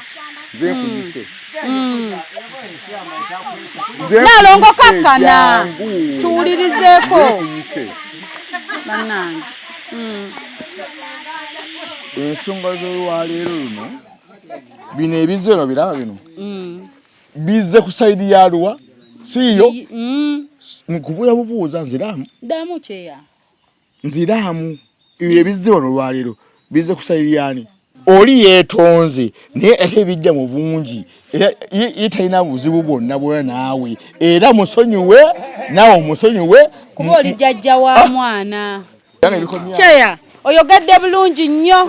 Speaker 3: Nalongo kakkana tuwulirizeeko. Bannange.
Speaker 7: Ensonga z'olwaleero luno bino ebizze no biraba bino bizze ku sayidi ya luwa siiyo nkubuya bubuuza nziraamu
Speaker 3: ddamu kyeya
Speaker 7: nziraamu ebyo ebizze wano olwaleero bizze ku sayidi yaani oli yeetonze naye ate ebijja mu bungi Ye talina buzibu bwonna bwona naawe, era musonyiwe naawe omusonyiwe,
Speaker 3: kuba oli jjajja wa mwana. Kyeya oyogedde bulungi nnyo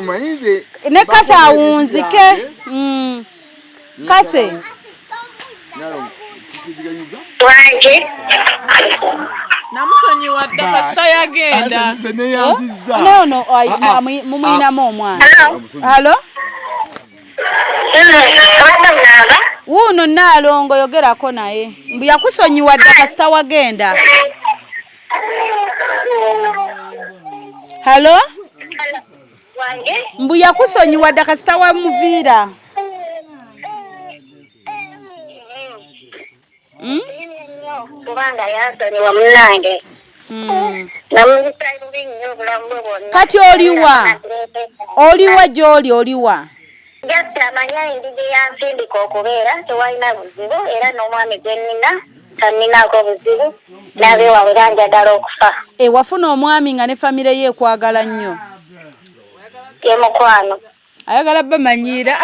Speaker 3: ne Kathe awunzike. Kathe
Speaker 2: namusonyiwa dda kasita yagenda.
Speaker 3: Nono mumwinamu omwana. Halo, wuuno Nnaalongo yogerako naye mbu yakusonyiwa dda kasita wagenda. Halo, mbu yakusonyiwa dda kasita wamuviira.
Speaker 8: Kubanga yansonyiwa munnange, namuyisa bubi nnyo obulamu bwe bwonna.
Speaker 3: Kati oliwa? Oliwa gy'oli oliwa?
Speaker 8: Just amanya engeri gye yansindika okubeera, tewalina buzibu, era n'omwami gwe nnina tanninaako buzibu, n'abeewaabwe banjagala okufa.
Speaker 3: E, wafuna omwami nga ne famire ye ekwagala nnyo.
Speaker 8: Ye mukwano.
Speaker 3: Ayagala bamanyiira,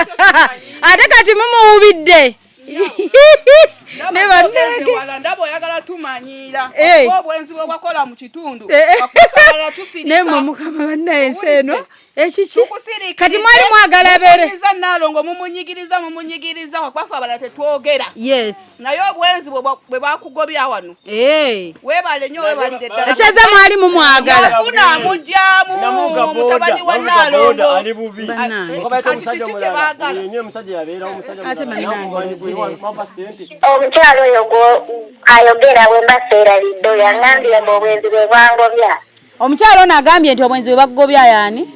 Speaker 3: ate kati mumuwubidde ne bannange.
Speaker 4: Ndaba oyagala tumanyiira obwenzi bwe bwakola mu kitundu.
Speaker 3: Naye mwe mukama bannaye ensi eno ekiki kati mwali mwagala bere
Speaker 4: Naalongo mumunyigiriza mumunyigiriza wakwafe abalala tetwogera.
Speaker 3: Yes.
Speaker 4: Naye obwenzi bwe bakugobya wano, weebale nnyo, weebalire ddala.
Speaker 3: Ekyeza mwali mumwagala.
Speaker 4: Yafuna amugyamu mutabani wa Naalongo.
Speaker 6: Ali bubi.
Speaker 4: Kati kiki kye baagala?
Speaker 3: Ate
Speaker 8: Omukyalo oyo ayogera bwe mba seerabidde, oyo aŋŋambye mbu obwenzi bwe bwangobya.
Speaker 3: Omukyalo ono agambye nti obwenzi bwe bakugobya yaani?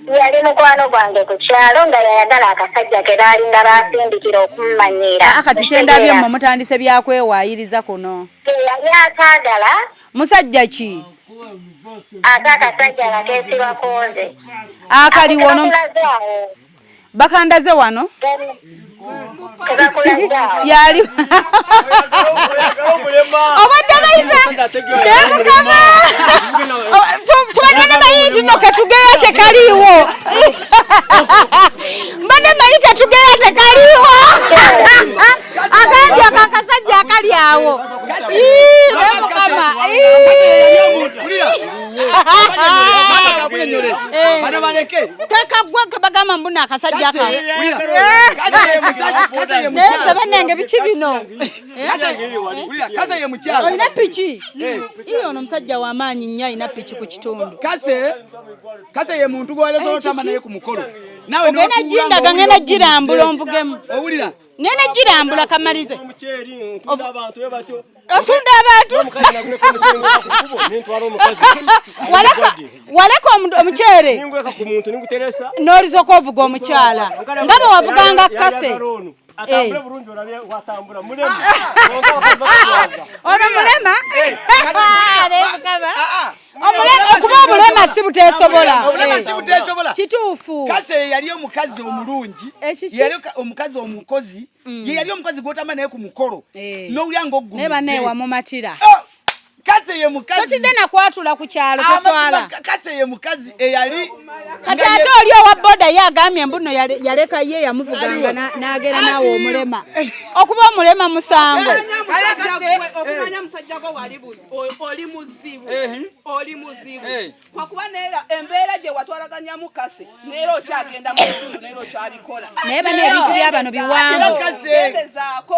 Speaker 8: Yali mukwano gwange ku kyalo nga yayagala akasajja ke baalinga basindikira okummanyiira.
Speaker 3: Kati kyendabye mmwe mutandise byakwewaayiriza kuno.
Speaker 8: Yali akaagala.
Speaker 3: Musajja ki?
Speaker 8: Ate akasajja nga keesibako nze.
Speaker 3: Akaliwo no bakandaze wano yali obadde bayita nemukama tubadde nemanyi nti no ketugeya tekaliiwo, mbadde manyi ketugeya tekaliiwo. Agambye ako akasajja akali awo nemukama. Kekaggwa kebagamba mbuna akasajja ako, naye nze bannange biki bino? Olina piki iyo, ono omusajja w'amaanyi nnyo, alina piki ku kitundu.
Speaker 5: Kase ye muntu gwalesobola otamba naye ku mukolo nawe.
Speaker 3: Ogenda gindaga, ngenda girambula onvugemu.
Speaker 5: Owulira?
Speaker 3: Ngenda girambula kamalize. Otunda abantu, waleka omuceere n'olizoka ovuga omukyala nga bwe wavuganga Kase. Ono mulema, okuba obulema si buteesobola.
Speaker 5: Obulema si buteesobola.
Speaker 3: Kituufu.
Speaker 5: Kase yali omukazi omulungi, yali omukazi omukozi, ye yali omukazi gwotamba naye ku mukolo n'owulya
Speaker 3: nga naye bannaye wamumatira.
Speaker 5: Kase ye mukazi.
Speaker 3: Tokidde nakwatula ku kyalo, toswala.
Speaker 5: Kase ye mukazi eyali
Speaker 3: Kati ate oli owa boda ye agambye mbu nno yaleka ye yamuvuganga n'agenda naawe omulema. Okuba omulema musango?
Speaker 4: Okumanya musajja gwo wali oli muzibu, oli muzibu kwakuba neera embeera gye watwalaganyamu Kase neera okyagenda mu kitundu neera okyabikola.
Speaker 3: Naye bano ebintu byabano biwanvu.
Speaker 4: Gendezaako.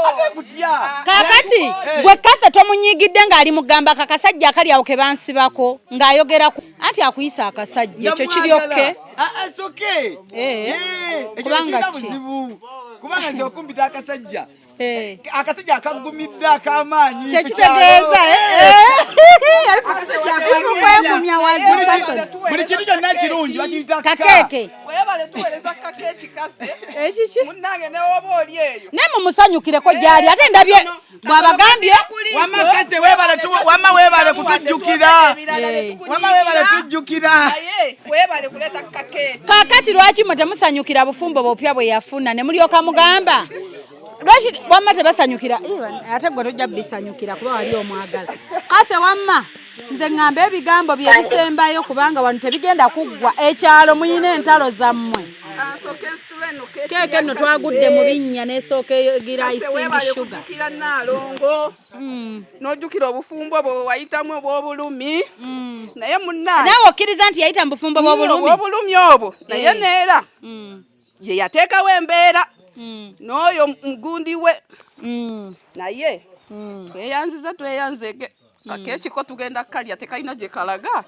Speaker 3: Kaakati gwe Kathe tomunyigidde ng'ali mugamba kakasajja akali awo ke bansibako ng'ayogera anti akuyisa akasajja, ekyo kiri okay?
Speaker 5: Soke
Speaker 3: Kubanga ki?
Speaker 5: Buzibu kubanga nze okumpita akasajja, akasajja akagumidde ak'amaanyi.
Speaker 3: Kyekitegeeza kwegumya wazi.
Speaker 5: Buli kintu kyonna kirungi bakiyita
Speaker 3: kakeeke.
Speaker 4: Webale tuweereza kakeeki Kase.
Speaker 3: Ekiki?
Speaker 4: Munnange newoba oli eyo.
Speaker 3: Naye mumusanyukireko gyali, ate ndabye bw'abagambye.
Speaker 5: Wamma Kase webale, wamma webale kutujjukira, wamma webale tujjukira.
Speaker 4: Naye webale kuleeta kakeeki.
Speaker 3: Kaakati lwaki mwe temusanyukira bufumbo bupya bwe yafuna ne mulyoka mugamba lwaki wamma tebasanyukira? Ate gwe tojja bisanyukira kuba wali omwagala Kase. Wamma nze ŋŋamba ebigambo bye bisembayo kubanga wano tebigenda kuggwa, ekyalo muyina entalo zammwe.
Speaker 4: Nsooke nsitule.
Speaker 3: Keeke nno twagudde mu binnya n'esooka egira icing sugar.
Speaker 4: Kira Nnaalongo n'ojjukira obufumbo bwe wayitamu obw'obulumi, naye munnange
Speaker 3: Naawe okkiriza nti yayita mu bufumbo bw'obulumi?
Speaker 4: Obw'obulumi obwo, naye neera ye yateekawo embeera n'oyo mugundi we, naye tweyanziza, tweyanzege kakeekiko tugenda kalya, tekalina gye kalaga.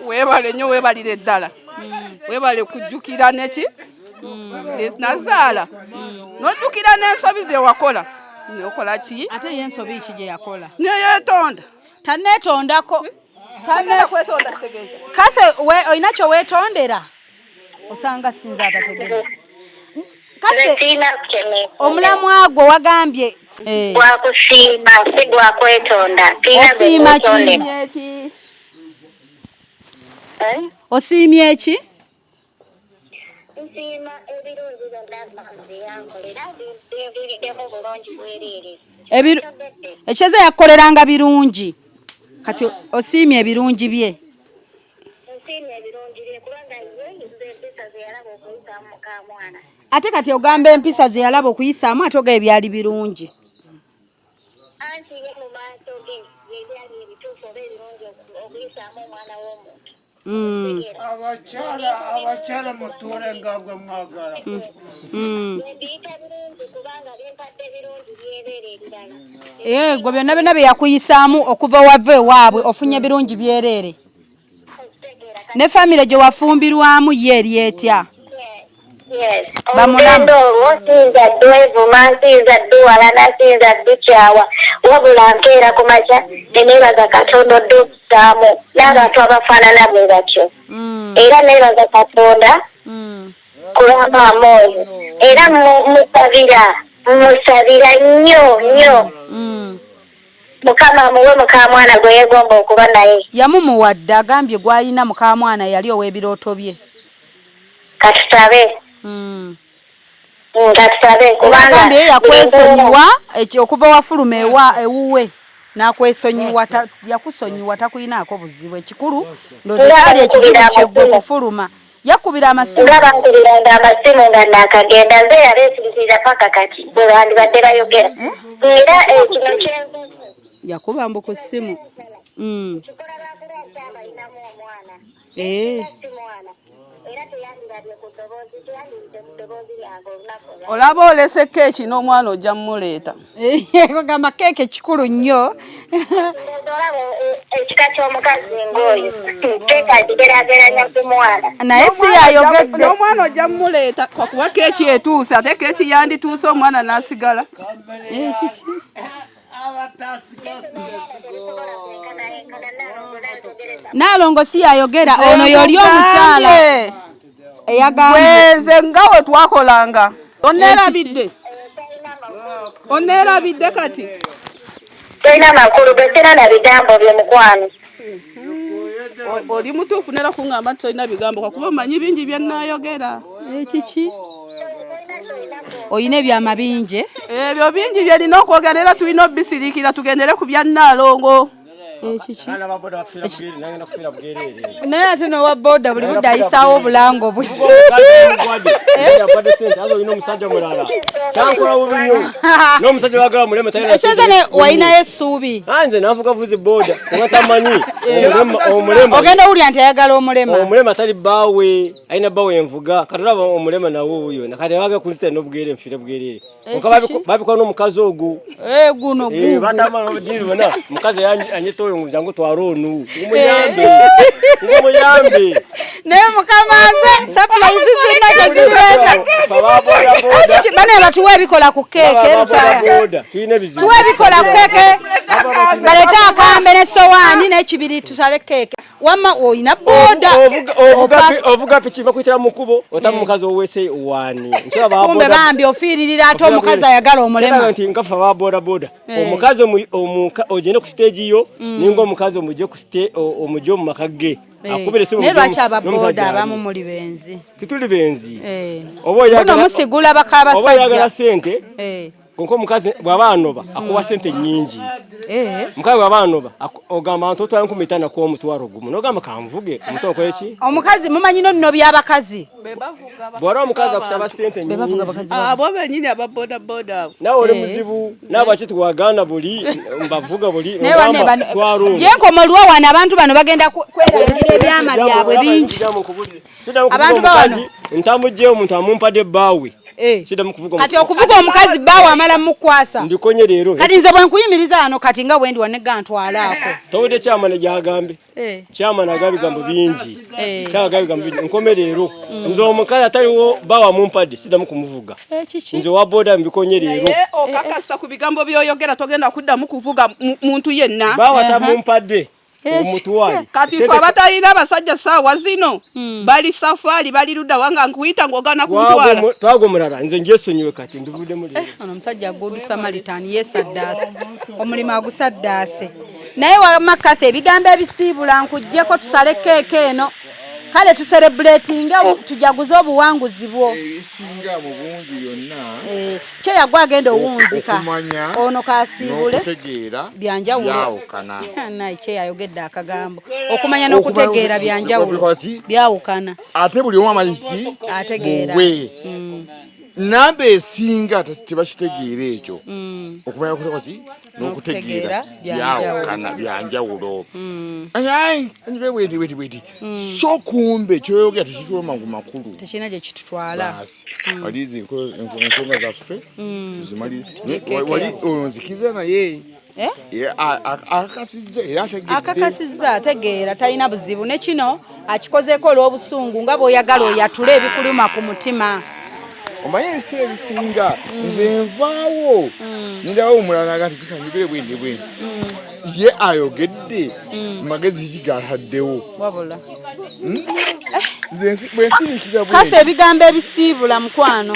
Speaker 4: Weebale nnyo, weebalire ddala, weebale kujjukira neki nazaala, n'ojjukira n'ensobi ze wakola, nokola ki?
Speaker 3: Ate ye ensobi ki gye yakola?
Speaker 4: Neyeetonda.
Speaker 3: Taneetondako.
Speaker 4: Tagenda kwetonda, kitegeeza
Speaker 3: Kathe, olina kye weetondera? Osanga sinza atategera. Kathe,
Speaker 8: Sirina kukemesa.
Speaker 3: Omulamwa gwo wagambye
Speaker 8: Gwakusiima, si gwakwetonda. Sirina gwe
Speaker 3: Osiima ki?
Speaker 8: kwetondera. Eh?
Speaker 3: Osiimye ki?
Speaker 8: Nsiima ebirungi byonna mama bye yankolera, binviiriddemu bulungi bwereere.
Speaker 3: Ekyeza yakukoleranga birungi, kati osiimye ebirungi bye.
Speaker 8: Nsiimye ebirungi bye kubanga ye nze empisa ze yalaba okuyisaamu mukamwana.
Speaker 3: Ate kati ogamba empisa ze yalaba okuyisaamu, ate ogamba ebyali birungi.
Speaker 8: Anti ye mu maaso ge bye byali ebituufu oba ebirungi okuyisaamu omwana w'omuntu.
Speaker 9: Abakyala, abakyala mutuule nga gwe mwagala.
Speaker 8: Mbiyita birungi kubanga bimpadde birungi byereere ebirala.
Speaker 3: Eh, gwe byonna byonna bye yakuyisaamu okuva wava ewaabwe, ofunye birungi byereere. Ne famire gye wafumbirwamu ye eri etya?
Speaker 8: Yes.
Speaker 3: Bamulamu.
Speaker 8: Olugendo olwo siyinza dwevuma, siyinza duwalana, siyinza dukyawa, wabula nkeera ku makya ne neebaza Katonda oddusaamu n'abantu abafaanana bwe batyo. Era neebaza Katonda ku lwa maama oyo, era musabira, musabira nnyo nnyo, Mukama amuwe mukamwana gwe yeegomba okuba naye.
Speaker 3: Yamumuwadde, agambye gw'alina mukamwana yali ow'ebirooto bye.
Speaker 8: Katusabe. Katusabe kubanga
Speaker 3: Agambye ye yakwesonyiwa okuva wafuluma ewa ewuwe n'akwesonyiwa, yakusonyiwa, takuyinaako buzibu. Ekikulu ndowooza
Speaker 8: Nga
Speaker 3: kyali ekizibu
Speaker 8: bankubira
Speaker 3: kyeggwe
Speaker 8: amasimu.
Speaker 3: kufuluma, yakubira amasimu.
Speaker 8: Nga bankubiranga amasimu nga nakagenda, nze yabeesirikirira paka kati bwe bandibadde bayogera, era kino kyenkoze
Speaker 3: Yakuba mbu ku ssimu.
Speaker 8: Kikola lwakuba akyabalinamu omwana. Si mwana, era teyandirabye ku ddoboozi, teyandiridde ku ddoboozi lyange olunaku olwa
Speaker 4: Olaba olese keeki n'omwana, ojja mumuleeta.
Speaker 3: Kugamba keeke kikulu nnyo.
Speaker 8: Olaba ekika ky'omukazi ng'oyo, keeki agigeraageranya ku mwana.
Speaker 3: Naye si yayogedde.
Speaker 4: N'omwana ojja mumuleeta kwakuba keeki etuuse, ate keeki yandituuse omwana n'asigala.
Speaker 3: Kiki? Naalongo si yayogera, ono yoli omukyala eyagambye.
Speaker 4: Bweze nga we twakolanga, oneerabidde, oneerabidde kati.
Speaker 8: Tolina makulu gwe, sirina na bigambo bye, mukwano.
Speaker 4: Oli mutuufu nera kuŋŋamba nti tolina bigambo, kwakuba omanyi bingi bye nnaayogera.
Speaker 3: Ekiki? Oyina ebyama bingi.
Speaker 4: Ebyo bingi byerina okwogera, era tulina obisirikira, tugendere ku bya Nnaalongo.
Speaker 3: Ekiki?
Speaker 6: Abaana ba boda bafiira bwereere, nange nakufiira bwereere.
Speaker 3: Naye ate nowa boda buli budde ayisaawo obulango bwe.
Speaker 6: Yapadde sente azo, olina omusajja mulala, kyankola bubi nnyo n'omusajja wagala mulema talina.
Speaker 3: Ekyeza ne walinayo essuubi.
Speaker 6: Nze navuga vuzi boda kuba tamanyi omulema.
Speaker 3: Ogenda owulira nti ayagala omulema.
Speaker 6: Omulema tali bbaawe, alina bbaawe envuga. Kati olaba omulema nawe wuyo, nakati abaga kunzita n'obugere, nfiire bwerere. Kyokka
Speaker 3: Kiki?
Speaker 6: Babikola n'omukazi ogwo.
Speaker 3: Eh, guno gugu.
Speaker 6: Batamala obudiri bonna, mukazi anyeta oyo ngu jangu twale onu, ngumuyambe, ngumuyambe.
Speaker 3: Naye mukama nze surprise zino kyezirireeta.
Speaker 6: Ababoda.
Speaker 3: Bane batuwa ebikola ku keeke, Lutaya.
Speaker 6: Boda tulina ebizibu.
Speaker 3: Tuwa ebikola ku keeke, baleete akambe n'essowaani n'ekibiri, tusale keeke. Wamma oyina boda.
Speaker 6: Ovuga piki, bakuyitira mu kkubo, otamu mukazi owese wani.
Speaker 3: Kumbe bambi ofiiririra ate omukazi ayagala omulema.
Speaker 6: Nti nkafa ba boda boda. Omukazi ogende ku stage yo, ninga omukazi omugye ku omugye mu maka ge. Akubira esimu.
Speaker 3: Naye
Speaker 6: omugye
Speaker 3: lwaki ababoda
Speaker 6: n'omusajja
Speaker 3: abamu
Speaker 6: ali.
Speaker 3: muli benzi?
Speaker 6: Tituli benzi.
Speaker 3: Oba
Speaker 6: Oba oyagala
Speaker 3: musigula
Speaker 6: oba oyagala
Speaker 3: bakabasajja.
Speaker 6: sente. Konko omukazi bw'aba anoba akuwa sente nnyingi. Omukazi bw'aba anoba ogamba nti otwala 5000 kuwa 1,000 n'ogamba kanvuge omutwalo okole ki?
Speaker 3: Omukazi mumanyi no nno by'abakazi.
Speaker 6: Bw'olaba omukazi akusaba sente nnyingi.
Speaker 4: Abo bennyini aba bodaboda abo.
Speaker 6: Naawe oli muzibu naawe lwaki tiwagaana buli mbavuga buli ogamba twala ono.
Speaker 3: Gye nkoma oluwa wano abantu bano bagenda kwerangira ebyama byabwe bingi.
Speaker 6: Abantu bawano ntamugyeyo omuntu amumpadde bbaawe.
Speaker 3: Kati okuvuga omukazi bbaawe amala mukwasa.
Speaker 6: Mbikonye leero.
Speaker 3: Kati nze bwe nkuyimiriza wano kati nga bwendi wanegga ntwalaako.
Speaker 6: Towulidde kyamana gy'agambye. Kyamana agamba ebigambo bingi. Kyamana agamba ebigambo bingi. Nkome leero. Nze omukazi ataliwo bbaawe amumpadde siddamu kumuvuga. Nze owa boda mbikonye leero.
Speaker 4: Naye okakasa ku bigambo by'oyogera togenda kuddamu kuvuga muntu yenna.
Speaker 6: Bbaawe atamumpadde. Omutwale.
Speaker 4: Kati ffe abatalina abasajja ssaawa zino bali safaari bali ludda wa nga nkuyita ng'ogaana kuntwala.
Speaker 6: Twaga omulala nze njesonyiwe kati ndivuddemu leero.
Speaker 3: Ono omusajja Good Samaritan yeesaddaase omulimu agusaddaase. Naye wamma Cathy ebigambo ebisiibula nkuggyeko tusale keeke eno. Kale tuserebuletinge tujaguze obuwanguzi bwo.
Speaker 7: Ebisinga mu bungi byonna.
Speaker 3: Kyo yagwa agenda owunzika ono kasiibule byanjawulo.
Speaker 7: Byawukana.
Speaker 3: Naye kye yayogedde akagambo okumanya n'okutegeera byanjawulo byawukana.
Speaker 7: Ate buli omu amanyi ki
Speaker 3: ategeera.
Speaker 7: Namba esinga tebakitegeera ekyo. Okumanya ki n'okutegeera byawukana byanjawulo. Bweti bweti bweti. So kumbe kyoyogera tekituwa mangu makulu.
Speaker 3: Tekirina gye kitutwala.
Speaker 7: Walizi ensonga zaffe tuzimali. Wali onzikiza naye. Akakasizza era ategedde.
Speaker 3: Akakasizza ategeera talina buzibu ne kino akikozeeko olw'obusungu nga bw'oyagala oyatule ebikuluma ku mutima.
Speaker 7: Omanyi ebiseera ebisinga nze nvaawo nendabawo omulala naga nti njogere bwendi bwendi. Ye ayogedde magezi ki g'ataddewo.
Speaker 3: Wabula.
Speaker 7: Nze bwe nsirikira bwe.
Speaker 3: Kase ebigambo ebisiibula mukwano.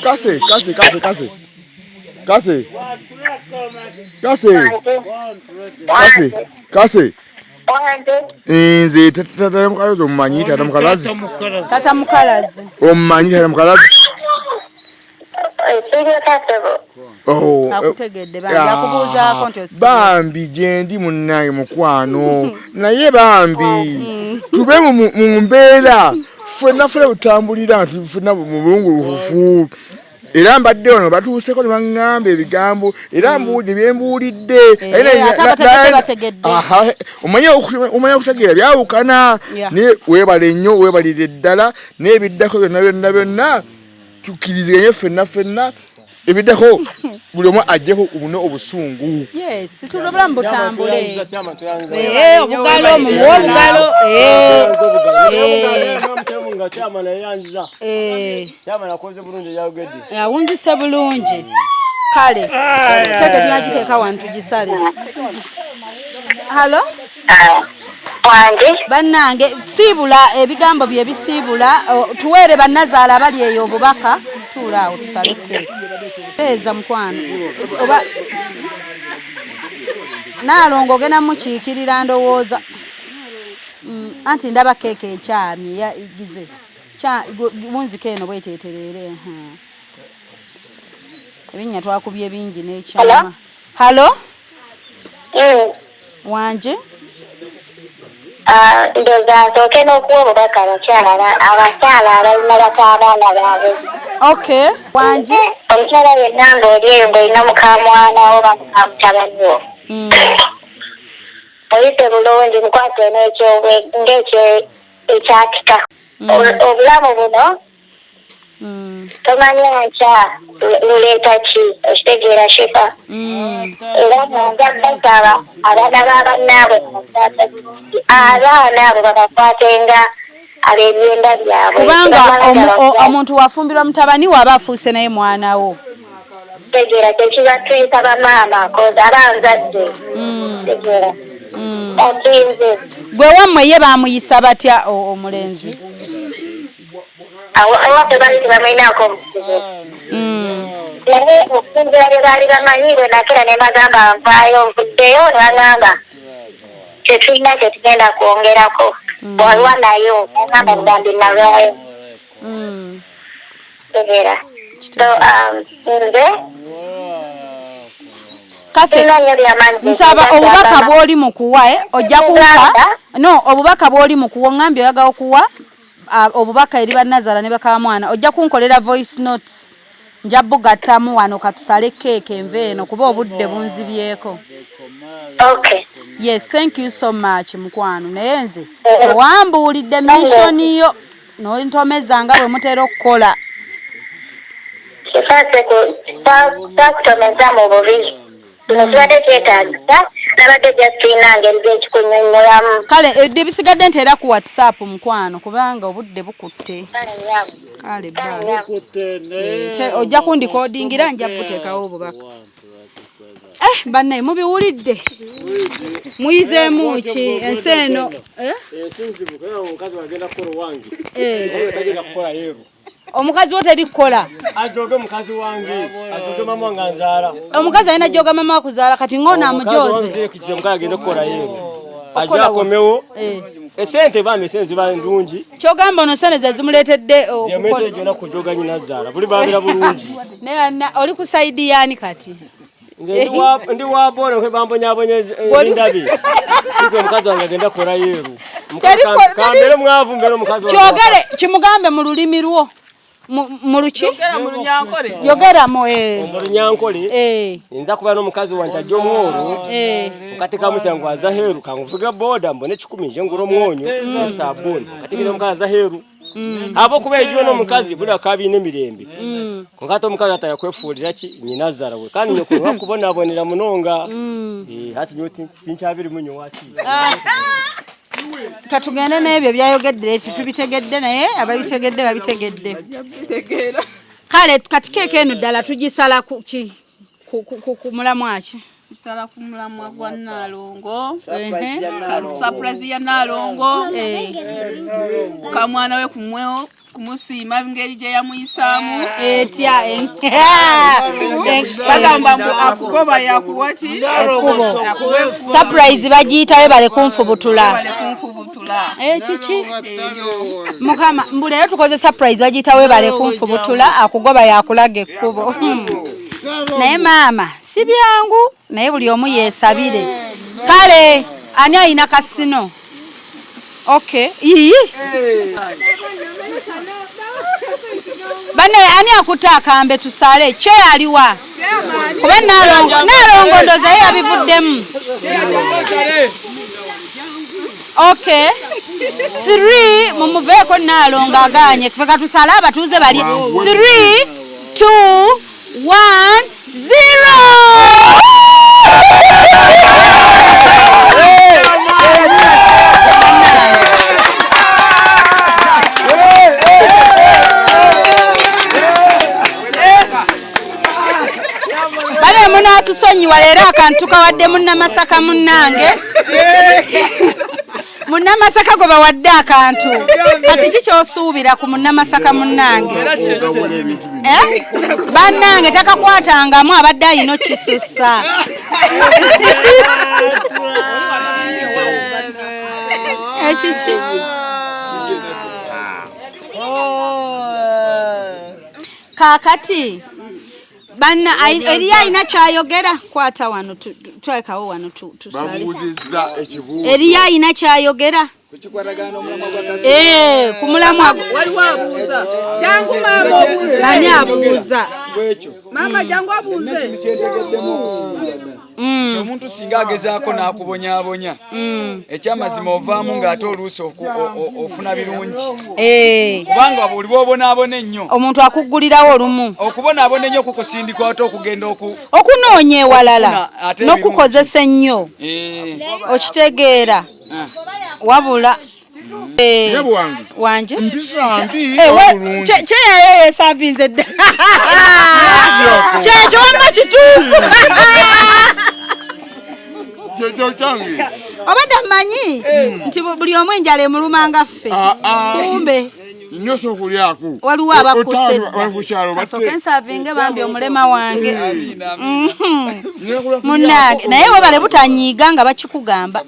Speaker 7: Kase kase kase kase. Kase. Kase. Kase. Kase. Nze tata mukalazi omumanyi tata mukalazi.
Speaker 3: Tata mukalazi.
Speaker 7: Omumanyi tata mukalazi.
Speaker 3: Akutegedde bambi akubuuzaako nti osiibye.
Speaker 7: Bambi gye ndi munnange mukwano naye bambi tube mu mbeera ffenna ffenna butambulira nga ffenna mu bulungulukufu. Era mbadde wano batuuseko ne baŋŋamba ebigambo era mbuulidde bye mbuulidde. Omanye okutegeera byawukana naye weebale nnyo weebalire ddala n'ebiddako byonna byonna byonna tukkiriziganye ffenna ffenna ebiddako buli omu aggyeko buno obusungu.
Speaker 3: Yes, tuli obulamu butambule. Obugalo mumuwe obugalo. Awunzise bulungi. Kale keke tunagiteeka wano tugisale. Halo? Bannange siibula ebigambo bye bisiibula tuweere bannazaala abali eyo obubaka. Tuula awo tusale keeki. Teeza mukwano oba Naalongo ogenda mukiikirira ndowooza. Anti ndaba keeki ekyamye yagize. Wunzika eno bweteetereere. Ebinnya twakubye bingi n'ekyama. Halo? Wanje?
Speaker 8: Ndowooza nsooke n'okuwa obubaka abakyala abalina bakaabaana baabwe.
Speaker 3: Okay, wanje?
Speaker 8: Omukyala yenna ng'oli eyo ng'olina mukamwana wo oba mukamutabani wo. Oyise bulungi mukwate ng'ekyakika. Obulamu buno tomanya nkya luleeta ki okitegeera Shifa. Era nja basaba abaana ba bannaabwe abaana abo babakwatenga ab'ebyenda byabwe.
Speaker 3: Kubanga omuntu wafumbirwa mutabani we aba afuuse naye mwana wo.
Speaker 8: Tegeera kyekiba tuyita bamaama koza aba nzadde. Tegeera. Otinze.
Speaker 3: Gwe wammwe ye baamuyisa batya omulenzi?
Speaker 8: Awaffe baali tebamulinaako obuzibu. Naye okusinziira bye baali bamanyi bwe nakera ne mbagamba nvaayo nvuddeyo ne baŋŋamba tetulina kye tugenda kwongerako. Walwa nayo baŋŋamba bugambi nalwayo. Tegeera. So nze
Speaker 3: Kafe nsaba obubaka bw'oli mu kuwa ojja kuwuka no obubaka bw'oli mu kuwa ongambye oyagala okuwa obubaka eri bannazaala ne bakamwana ojja kunkolera voice notes nja bugattamu wano katusale keeke enva eno kuba obudde bunzibyeko.
Speaker 8: Okay.
Speaker 3: Yes, thank you so much mukwano naye nze owambuulidde mission yo n'ontomeza nga bwe mutera okukola.
Speaker 8: Sakutomeza mu bubi kino kibadde kyetaagisa nabadde just tulina ngeri gyekikunyonnyolamu.
Speaker 3: Kale ebisigadde nteera ku WhatsApp mukwano kubanga obudde bukutte. Kale bye. Ojja kundikodingira nja kuteekawo obubaka. Bannaye mubiwulidde muyizeemu ki ensi eno? Omukazi wo teri kukola.
Speaker 6: Ajoge mukazi wange, ajoge mama wange anzaala.
Speaker 3: Omukazi alina joga mama wakuzaala kati ng'ono amujoze.
Speaker 6: Omukazi agenda kukola yeero. Ajja akomewo. Esente bambi esente ziba ndungi.
Speaker 3: Kyogamba ono sente ze zimuleetedde
Speaker 6: okukola. Zimuleetedde gyonna kujoga nnyina zaala. Buli babeera bulungi.
Speaker 3: Naye oli ku sayidi yaani kati?
Speaker 6: Nze ndi wa bono kwe bambonyabonya endabi. Sikwe mukazi wange agenda kukola yeeru. Kambere mwavu mbere omukazi wange.
Speaker 3: Kyogere kimugambe mu lulimi lwo. Mu luki?
Speaker 4: Yogera mu Lunyankole.
Speaker 3: Yogera mu
Speaker 6: mu Lunyankole. Nza kuba n'omukazi wange ajja omworu. Nkatekamu kyangu aza heeru kanguvuga boda mbone 10 nje ngura omwonyo ne sabuni. Nkatekera omukazi aza heeru. Abo kuba ejo n'omukazi buli akabiina emirembe. Nkata omukazi atayakwefuulira ki nyina azaala we kandi nyoko bakubonabonera munonga. Hati nyowe tinkyabiri munyo waki.
Speaker 3: Katugende n'ebyo byayogedde tubitegedde naye ababitegedde babitegedde. Kale kati keeke eno ddala tugisala ku ki? Ku mulamwa ki?
Speaker 4: Tusala ku mulamwa gwa Nnaalongo. Surprise ya Nnaalongo. Kamwana we kumwewo kumusiima engeri gye yamuyisaamu.
Speaker 3: Etya
Speaker 4: bagamba mbu akugoba yakuwa ki?
Speaker 3: Surprise bagiyitayo bale kunfubutula. Kiki? Mukama mbu leero tukoze surprise bagiyitawo bale kunfubutula akugoba yakulaga ekkubo. Naye maama si byangu naye buli omu yeesabire. Kale ani alina kasino? Okay. Iyi. Bane ani akuta akambe tusale che aliwa? Kuba Nalongo ndoza yeye abivuddemu. Okay. 3 mumuveeko Nalongo aganye. Kufika tusale abatuuze bali 3 2 1 0. Bale munatusonyiwa leero akantu kawadde munnamasaka munnange. Munnamasaka gwe bawadde akantu. Kati ki ky'osuubira ku munnamasaka munnange? Bannange takakwatangamu abadde alina okisussa. Ekiki? Kaakati banna eriyo alina kyayogera kwata wano twekawo wano tusale. Eriyo alina kyayogera ku mulamwa
Speaker 4: waliwo abuuza. Jangu maama obuuze.
Speaker 3: Ani abuuza?
Speaker 4: Maama jangu abuuze.
Speaker 5: Omuntu singa agezaako n'akubonyaabonya ekyamazima ovaamu ng'ate oluusi ofuna birungi. Kubanga buli bw'obonaabona ennyo
Speaker 3: omuntu akuggulirawo olumu.
Speaker 5: Okubonaabona ennyo kukusindika ate okugenda
Speaker 3: okunoonya ewalala n'okukozesa ennyo. Okitegeera. Wabula wanje kyeyayo yesavinze dda. Kyekyo wamma kituufu. Obadde mmanyi nti buli omu enjala emuluma nga ffe. Kumbe waliwo abakuse dda. Kasooke nsavinge bambi omulema wange. Munnange naye webale butanyiiga nga bakikugamba.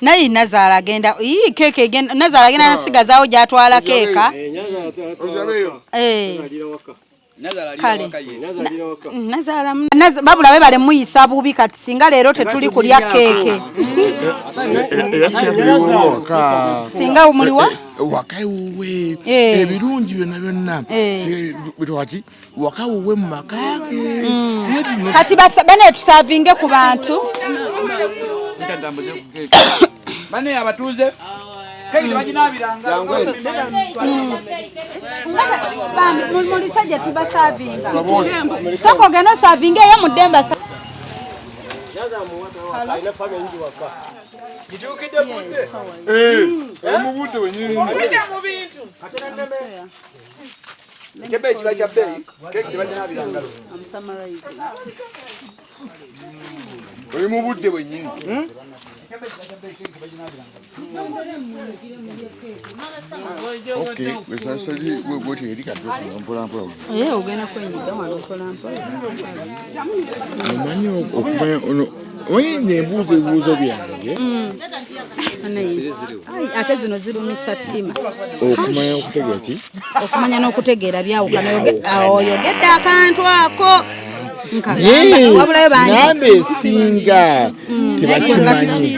Speaker 3: Naye Nazaala agenda keeke egenda Nazaala agenda nasigazaawo gy'atwala keeka. Kale nazaala babula webale muyisa bubi kati singa leero tetuli kulya keeke. Singa muliwa
Speaker 7: waka ewuwe ebirungi byonna byonna bitwaki waka wuwe mu maka ge.
Speaker 3: Kati bane tusavinge ku bantu.
Speaker 5: Bane abatuuze keke baginabiranga.
Speaker 3: Mulisajja tubasavinga. Soko geno savinge eyo mu ddemba.
Speaker 7: Omubudde wenyini.
Speaker 2: Mu bintu.
Speaker 5: Ekebbeeyi kiba kya bbeeyi, keeki tebaginabira ngalo.
Speaker 7: Oli mu budde bwennyini. Okay, wesasali bwoti eri kati mpola mpola.
Speaker 3: Eh, ogenda kwenyiga wano mpola mpola.
Speaker 7: Omanyi okumanya ono omanyi nze embuuza ebibuuzo byange.
Speaker 3: Ai, ate zino zirumisa ttima.
Speaker 7: Okumanya okutegeera ki?
Speaker 3: Okumanya n'okutegeera byawukana. Oyogedde akantu ako. Nkagamba wabulayo bangi.
Speaker 7: Namba esinga tebakimanyi.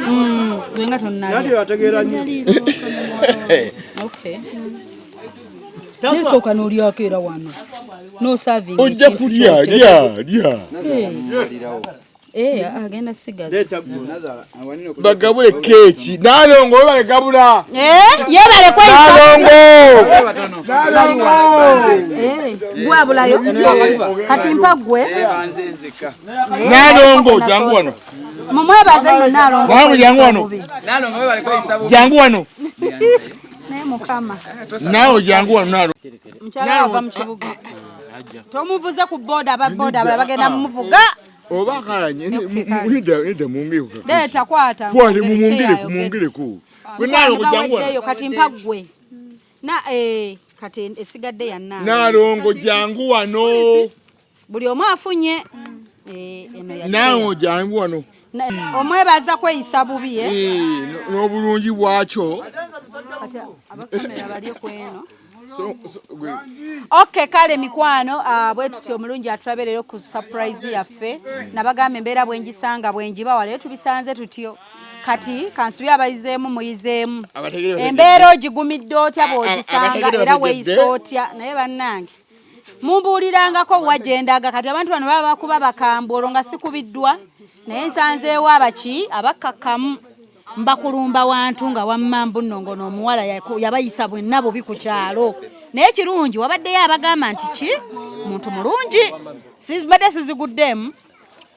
Speaker 3: Gwe nga tonnalya.
Speaker 6: Ategeera nnyo.
Speaker 3: Okay. Nesooka n'olyako era wano. N'osavinga.
Speaker 7: Ojja kulya, lya, lya.
Speaker 3: Eh, agenda sigaza.
Speaker 7: Bagabule keeki. Nalongo webale gabula.
Speaker 3: Eh, yebale kweyisa.
Speaker 7: Nalongo.
Speaker 3: Eh, gwabulayo. Kati mpa gwe.
Speaker 5: Banze nzekka.
Speaker 7: Nalongo jangu wano.
Speaker 3: Mumwebaze nno Nalongo.
Speaker 7: Wangu jangu wano.
Speaker 5: Nalongo webale kweyisa bubi.
Speaker 7: Jangu wano.
Speaker 3: Naye Mukama.
Speaker 7: Naawe jangu wano Nalongo.
Speaker 3: Mukyala wava mu kibuga. Tomuvuze ku boda, aba boda abalala bagenda mumuvuga.
Speaker 7: Oba kalanye nedda mwongereko.
Speaker 3: Leeta kwata.
Speaker 7: Kwate mumwongereko mwongereko. Gwe Nalongo jangu wano.
Speaker 3: Eweddeyo kati mpa ggwe. Na kati esigadde ya Nalongo.
Speaker 7: Nalongo jangu wano.
Speaker 3: Buli omu afunye. Eno ya
Speaker 7: Nalongo jangu wano.
Speaker 3: Omwebaza kweyisa bubi eh?
Speaker 7: N'obulungi bwakyo.
Speaker 3: Kati abakamera balye ku eno. Okay, kale mikwano bwe tutyo omulungi atulabe leero ku surprise yaffe. Nabagamba embeera bwe ngisanga bwe ngibawa leero tubisanze tutyo. Kati kansubye abayizeemu muyizeemu. Embeera ogigumidde otya bw'ogisanga era weeyisa otya naye bannange. Mumbuulirangako wa gye ndaga kati abantu bano baba bakuba bakambwe olwo nga sikubiddwa naye nsanzeewo abaki abakkakkamu mbakulumba wantu nga wamma mbu nno ngono omuwala yabayisa bwenna bubi ku kyalo naye kirungi wabaddeyo abagamba nti ki muntu mulungi mbadde siziguddeemu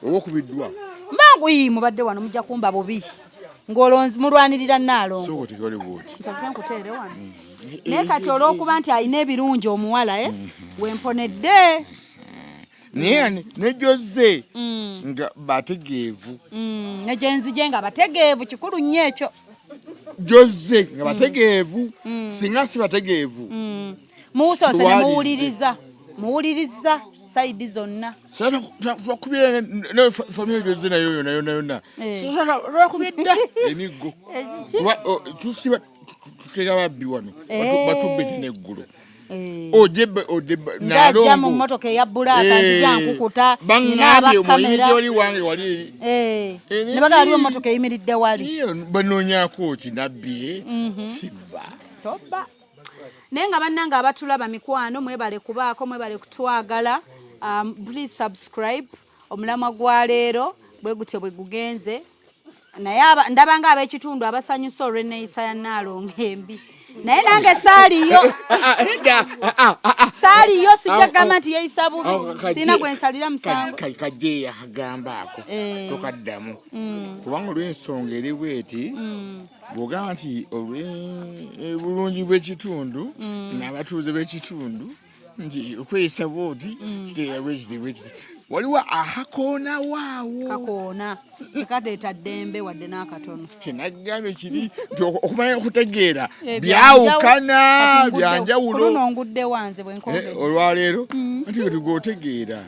Speaker 7: Oba okubiddwa.
Speaker 3: Mbangu yi mubadde wano mujja kumba bubi ng'olwo mulwanirira Naalongo.
Speaker 7: Sooka otegere bw'oti.
Speaker 3: Nsooke nkuteere wano. Naye kati olw'okuba nti alina ebirungi omuwala wemponedde.
Speaker 7: Naye ne Jose nga bategeevu.
Speaker 3: Ne gye nzije nga bategeevu kikulu nnyo ekyo.
Speaker 7: Jose nga bategeevu singa si bategeevu.
Speaker 3: Musoose ne muwuliriza. Muwuliriza sayidi zonna.
Speaker 7: Twakubira ne famire Jose nayo yonna yonna yonna. Twakubye dda emiggo. Tusiba tutera babbi wano. Batubbe n'eggulo. Ojebbe odebba
Speaker 3: Nalongo. Nzajja mu mmotoka eya bbulaaka nzija nkukuta.
Speaker 7: Bangambye omuyimbi oli wange wali.
Speaker 3: Ne bagamba waliwo emmotoka eyimiridde wali.
Speaker 7: Banoonyaako ki nabbi sibba.
Speaker 3: Tobba. Naye nga bannange abatulaba mikwano mwebale kubaako mwebale kutwagala. Please subscribe. Omulamwa gwa leero bwe gutyo bwe gugenze. Naye ndabanga ab'ekitundu abasanyusa olw'enneeyisa ya Naalongo embi. Naye nange saaliyo. Saaliyo sijja kugamba nti yeeyisa bubi. Sirina gwe nsalira musango.
Speaker 7: Kajje yakagamba ako tokaddamu. Kubanga olw'ensonga eri bw'eti bw'ogamba nti olw'obulungi bw'ekitundu n'abatuuze b'ekitundu nti okweyisa bw'oti kitegeera bwekiti bwekiti. Waliwo akakoona waawo.
Speaker 3: Kakoona. Tekateeta ddembe wadde n'akatono.
Speaker 7: Kyenagambye kiri nti okumanya okutegeera byawukana byanjawulo.
Speaker 3: Luno ngudde wanze bwe nkwogedde.
Speaker 7: Olwaleero nti kati gw'otegeera.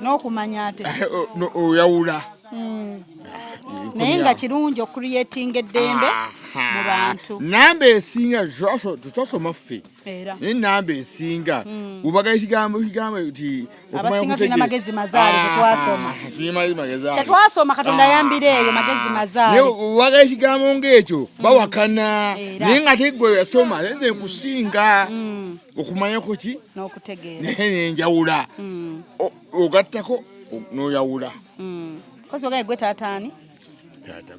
Speaker 3: N'okumanya ate.
Speaker 7: Oyawula.
Speaker 3: Naye nga kirungi okucreatinga eddembe. Mu bantu.
Speaker 7: Namba esinga twasoma ffe.
Speaker 3: Era.
Speaker 7: Naye namba esinga ubaga ekigambo nti
Speaker 3: Abasinga tulina magezi mazaale tetwasoma.
Speaker 7: Tulina magezi mazaale.
Speaker 3: Tetwasoma Katonda ayambire eyo magezi mazaale.
Speaker 7: Naye ubaga ekigambo ng'ekyo bawakana. Naye nga teggwe yasoma nze nkusinga okumanyako ki
Speaker 3: n'okutegeera.
Speaker 7: Naye nenjawula. Ogattako n'oyawula.
Speaker 3: Kozi ogaye gwe taataani?
Speaker 7: Taata.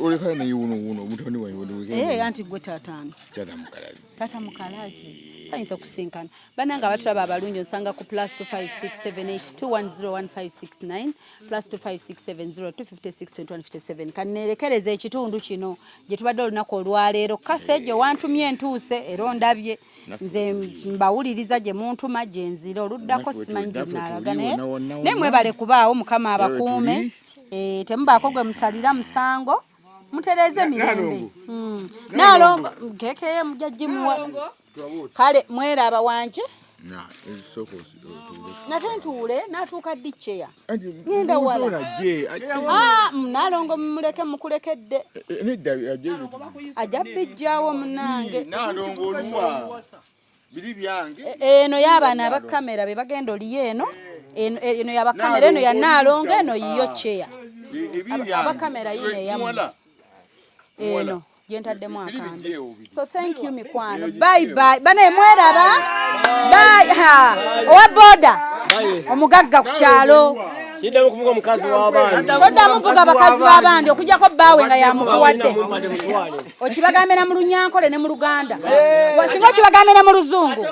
Speaker 7: Olekana naye wuno wuno mutabani wange.
Speaker 3: Anti gwe taataani.
Speaker 7: Taata Mukalazi.
Speaker 3: Taata Mukalazi. Sayinza okusinkana. Bannange abatulaba abalungi osanga ku +256782101569 +256702562157. Kanneerekereza ekitundu kino gye tubadde olunaku olwaleero. Kafe gye wantumye entuuse era ondabye. Nze mbawuliriza gye muntuma gye nzira oluddako simanyi gye nnaalaga naye. Naye mwebale kubaawo Mukama abakuume. Temubaako gwe musalira musango. Mutereeze mirembe. Naalongo keekeye mujja gimuwa. Kale mweraba wanje. Nate ntuule n'atuuka ddi kyeya. Ngenda wala. Naalongo mumuleke mukulekedde. Ajja bijjawo munnange.
Speaker 7: Naalongo oluwa. Biri byange.
Speaker 3: Eno y'abaana abakamera be bagenda oliyo eno. Eno y'abakamera eno ya Naalongo eno yiyo kyeya. Abakamera yino eyammwe. Eno gye ntaddemu akambe. So thank you mikwano. Bye bye. Bane mweraba. Bye. Ha. Owa boda. Omugagga ku kyalo.
Speaker 6: Siddamu kuvuga mukazi w'abandi.
Speaker 3: Toddamu kuvuga bakazi b'abandi okuggyako bbaawe nga yamukuwadde. Okibagambe na mu Lunyankole ne mu Luganda. Singa okibagambe ne mu Luzungu.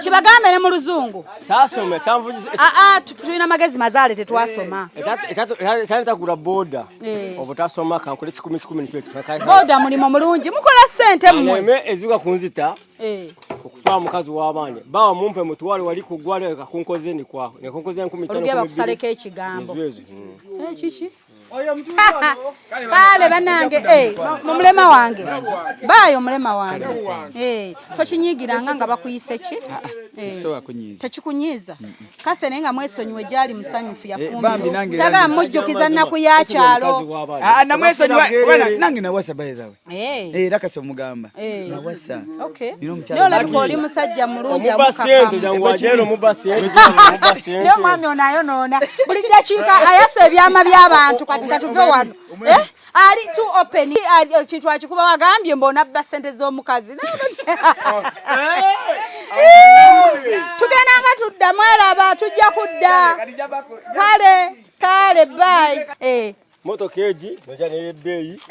Speaker 3: Kibagambe ne mu Luzungu.
Speaker 6: Saasoma kyanvugisa.
Speaker 3: Tulina magezi mazaale tetwasoma.
Speaker 6: Ekyaleeta kugula boda. Obutasoma kankole 10,000 nikyo ekyo.
Speaker 3: Boda mulimo mulungi mukola ssente mmwe.
Speaker 6: Aleme eziga kunzita. Okutwala mukazi w'abandi. Bawa mumpe mutwale wali ku ggwale kakunkoze ni kwako. Nekunkoze 15,000.
Speaker 3: Olugero bakusaleko ekigambo. Kiki? Kale bannange, mulema wange. Baayo mulema wange. Tokinyigiranga nga bakuyise ki? Tekikunyiiza. Kathe naye nga mwesonyiwe gyali musanyufu yafumbirwa. Tagala mujjukiza nnaku ya kyalo.
Speaker 5: Namwesonyiwa nange nawasa by the way. Era kase omugamba. Nawasa.
Speaker 3: Okay. Naye olabika oli musajja mulungi
Speaker 6: amukakamu.
Speaker 3: Naye omwami ono ayonoona. Buli ddakiika ayasa ebyama by'abantu kati katuve wano. Ali too open. Ekintu akikuba wagambye mbona abba ssente z'omukazi. Tugenda nga tudda mweraba tujja kudda. Kale kale bye.
Speaker 6: Motoka egi nojja n'ebbeeyi.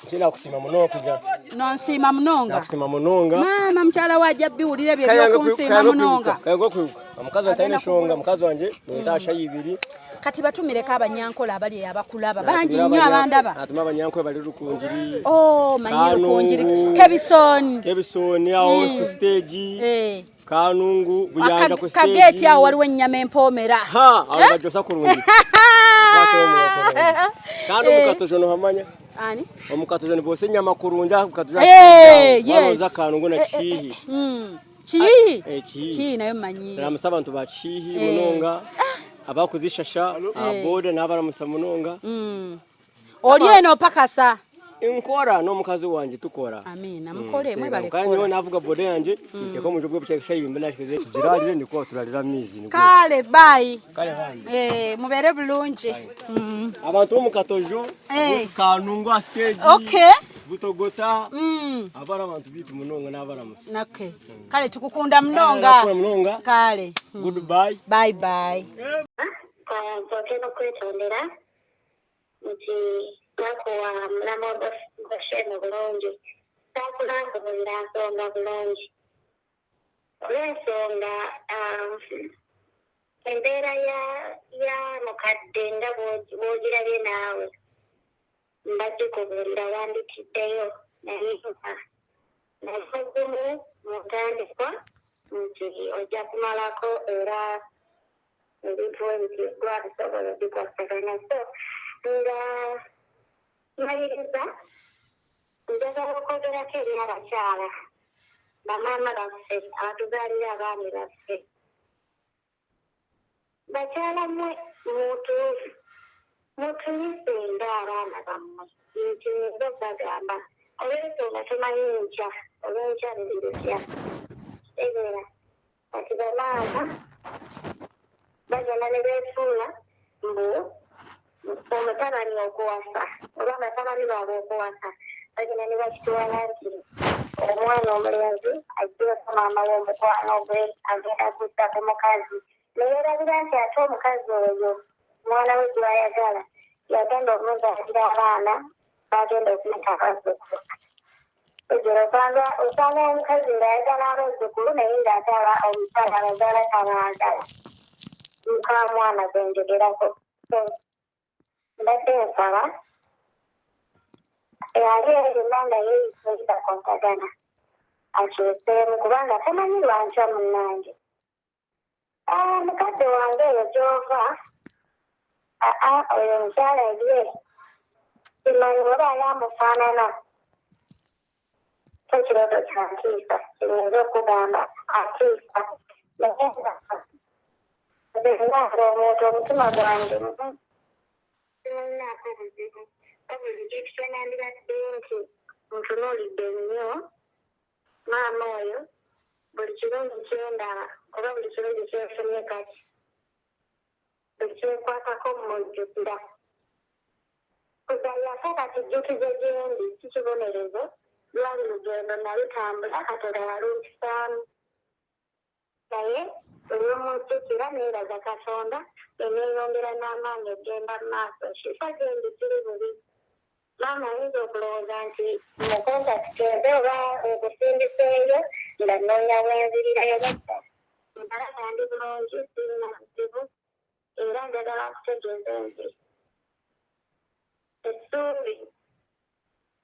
Speaker 6: Nkyina kusima munonga kujja.
Speaker 3: Nonsiima munonga.
Speaker 6: Nakusima munonga.
Speaker 3: Maama mukyala we ajja biwulira ebyo eby'okunsiima munonga.
Speaker 6: Kayanga kwibuka. Omukazi wange talina nsonga, mukazi wange ntaasha ibiri.
Speaker 3: Kati batumireko abanyankola abali abakulaba bangi nnyo abandaba.
Speaker 6: Atuma abanyankola bali Rukungiri.
Speaker 3: Oh, manyi Rukungiri. Kebisoni.
Speaker 6: Kebisoni awo ku stage. Kanungu buyanja ku stage.
Speaker 3: Kageeti awo waliwo ennyama empoomera.
Speaker 6: Ha, awo bajosa kurungi. Kandi omukatojo nohamanya.
Speaker 3: Ani?
Speaker 6: Omukatojo ni bose ennyama kurungi akukatojo.
Speaker 3: Yes.
Speaker 6: Waroza Kanungu na Kihihi.
Speaker 3: Kihihi?
Speaker 6: Kihihi.
Speaker 3: Kihihi nayo mmanyi.
Speaker 6: Ramusa abantu ba Kihihi munonga. Abakuzishasha aboda n'abaramusa munonga.
Speaker 3: Oli eno pakasa.
Speaker 6: Nkora n'omukazi wanje tukora.
Speaker 3: Amina mukole mwebale.
Speaker 6: Kandi nyowe navuga boda yanje nikeko mu bwo bukyakisha ibimbe nakikoze tugiralire niko turalira mizi.
Speaker 3: Kale bye.
Speaker 6: Kale bye.
Speaker 3: Mubere bulungi.
Speaker 6: Abantu mu Katojo, Kanungu stage.
Speaker 3: Okay.
Speaker 6: Butogota. Abara abantu bitu munonga n'abaramusa.
Speaker 3: Okay. Kale tukukunda munonga.
Speaker 6: Munonga.
Speaker 3: Kale.
Speaker 6: Goodbye.
Speaker 3: Bye bye.
Speaker 8: Nsoke n'okwetondera nti nakuwa mulamu gw'osheno bulungi takulangulira nsonga bulungi olw'ensonga embeera ya mukadde nga bw'ogirabye naawe mbadde kubuulira wanditiddeyo naye nga gumu mu ntandikwa nti ojja kumalako era ebintu ebiti gwabisobola bikwasaganya so nga maliriza njagala okwogerako eri abakyala bamaama baffe abatuzaalira abaami baffe bakyala mmwe mutuufu Mutuyise ng'abaana bammwe nti nze bagamba olw'ensonga tumanyi nkya olw'enkya luli lutya. Kitegeera kati bamaama bagenda ne beefuula mbu omutabani okuwasa oba batabani baabwe okuwasa bagenda ne bakitwala nti omwana omulenzi ajjeeko maama we omukwano gwe agenda kudda ku mukazi ne yeerabira nti ate omukazi oyo omwana we gw'ayagala yagenda okumuzaalira abaana bagenda okuyita abazzukulu. Ejero osanga osanga omukazi ng'ayagala abazzukulu naye ng'ate aba omukyala abazaala tabaagala. Mukamwana gwe njogerako. So mbadde nsaba eyali eyo yonna nga yeeyisa ebitakwatagana akyuseemu kubanga tamanyi lwankya munnange. Ah, mukadde wange eyo gy'ova aa oyo omukyala ye simanyi oba ali amufaanana kyo kirooto kya ntiisa kyenyinza okugamba atiisa naye nga nze nga omuntu omutima gwange simulinaako buzibu wabula ekintu kye nandibadde nti ntunuulidde nnyo Maama oyo buli kirungi kyendaba oba buli kirungi kyenfunye kati buli kyenkwatako mmujjukira. Kuza yafa kati jjukize gyendi si kibonerezo lwali lugendo nalutambula Katonda yalumpisaamu naye buli lwemmujjukira neebaza Katonda neneyongera n'amaanyi okugenda mu maaso. Shifa gyendi siri bubi. Maama ayinza okulowooza nti mu kontakiti oba nkusindiseeyo nga nnoonya bwenzirirayo nedda. Ndaba ndi bulungi sirina buzibu era njagala nkutegeeze nti essuubi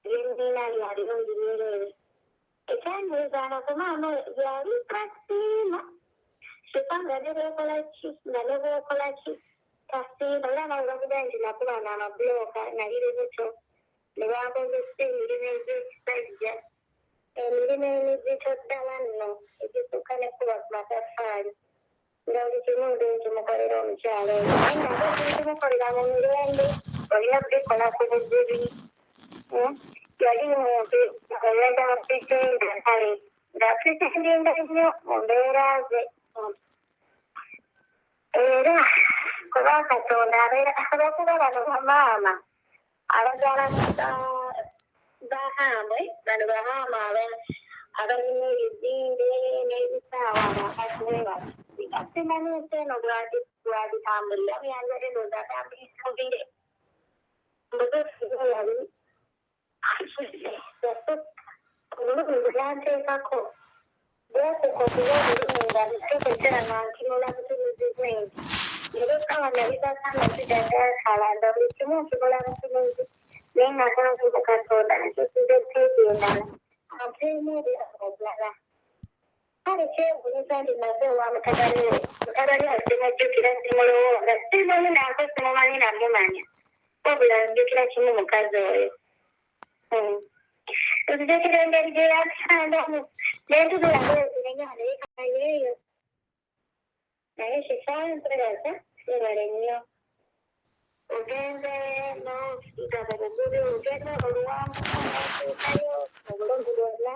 Speaker 8: lye nnina lya birungi byereere. Ekyanyiizanga ku maama oyo yali tasiima. Shifa nga ne bw'okola ki nga ne bw'okola ki tasiima era nawe bakugambye nti nakubanga amabulooka nali lubuto ne bankozesa emirimu egy'ekisajja emirimu emizito ddala nno egisukka ne kuba ku mataffaali nga buli kimu nze nkimukolera omukyala oyo naye nga nze nkimukolera mu mirembe olina kubikola ku buzibi hmm? Yali muntu oyagala pretenda kale nga pretendinga nnyo mu mbeera ze era kuba Katonda abeera olwokuba bano bamaama abazaala bahambwe bano bahaama abalina ebizimbe n'ebisaawa abakazi be bati simanyi nsi eno bwagitambulira byanjade ndowooza atambulira mubire mbutuufu yali yasukka obulumi bwe yanteekako bwasukka okuba obulumi nga ntuuka ekiseera nga ntunula butunuzi bwenti era essaawa nabisasa amaziga gaakala nga buli kimu ntunula butunuzi naye nga nsanze Katonda nkyusiza peegi endala ampeemu obulamu obulala. Kale kyewuunyisa nti nava ewa mutabani we, mutabani we simujjukira, simulowooza, simanyi nako simumanyi namumanya, wabula nzijukira kimu mukazi oyo. Hmm. Nzijukira engeri gye yansandamu ne ntunula bwenti ne ngamba naye kayeeyo. Naye Shifa nkwebaza webale nnyo. Ogenze n'ofuga mu bugubi olugendo oluwanvu n'otuukayo obulungi bwonna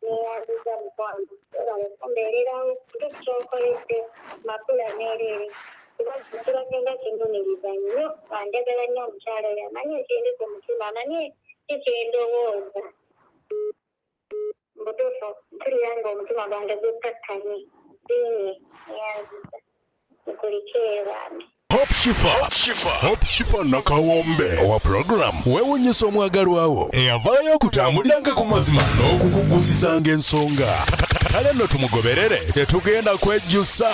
Speaker 8: neyanziza mukwano webale kumbeererawo kituufu kyonkoledde makula meereere kuba kibadde nga kinnumiriza nnyo nga njagala nnyo omukyala oyo amanyi ekindi ku mutima amanyi ki kyendowooza. Mbutuufu mpulira nga omutima gwange gukkakkanye siimye neyanziza mukulikeeyo bambi.
Speaker 1: Hope Shifa, Hope Shifa, Hope Shifa Nakawombe owa program weewunyisa omwagalwawo eyavaayo okutambuliranga ku mazima n'okukugusizanga ensonga. Kale nno tumugoberere tetugenda kwejjusa.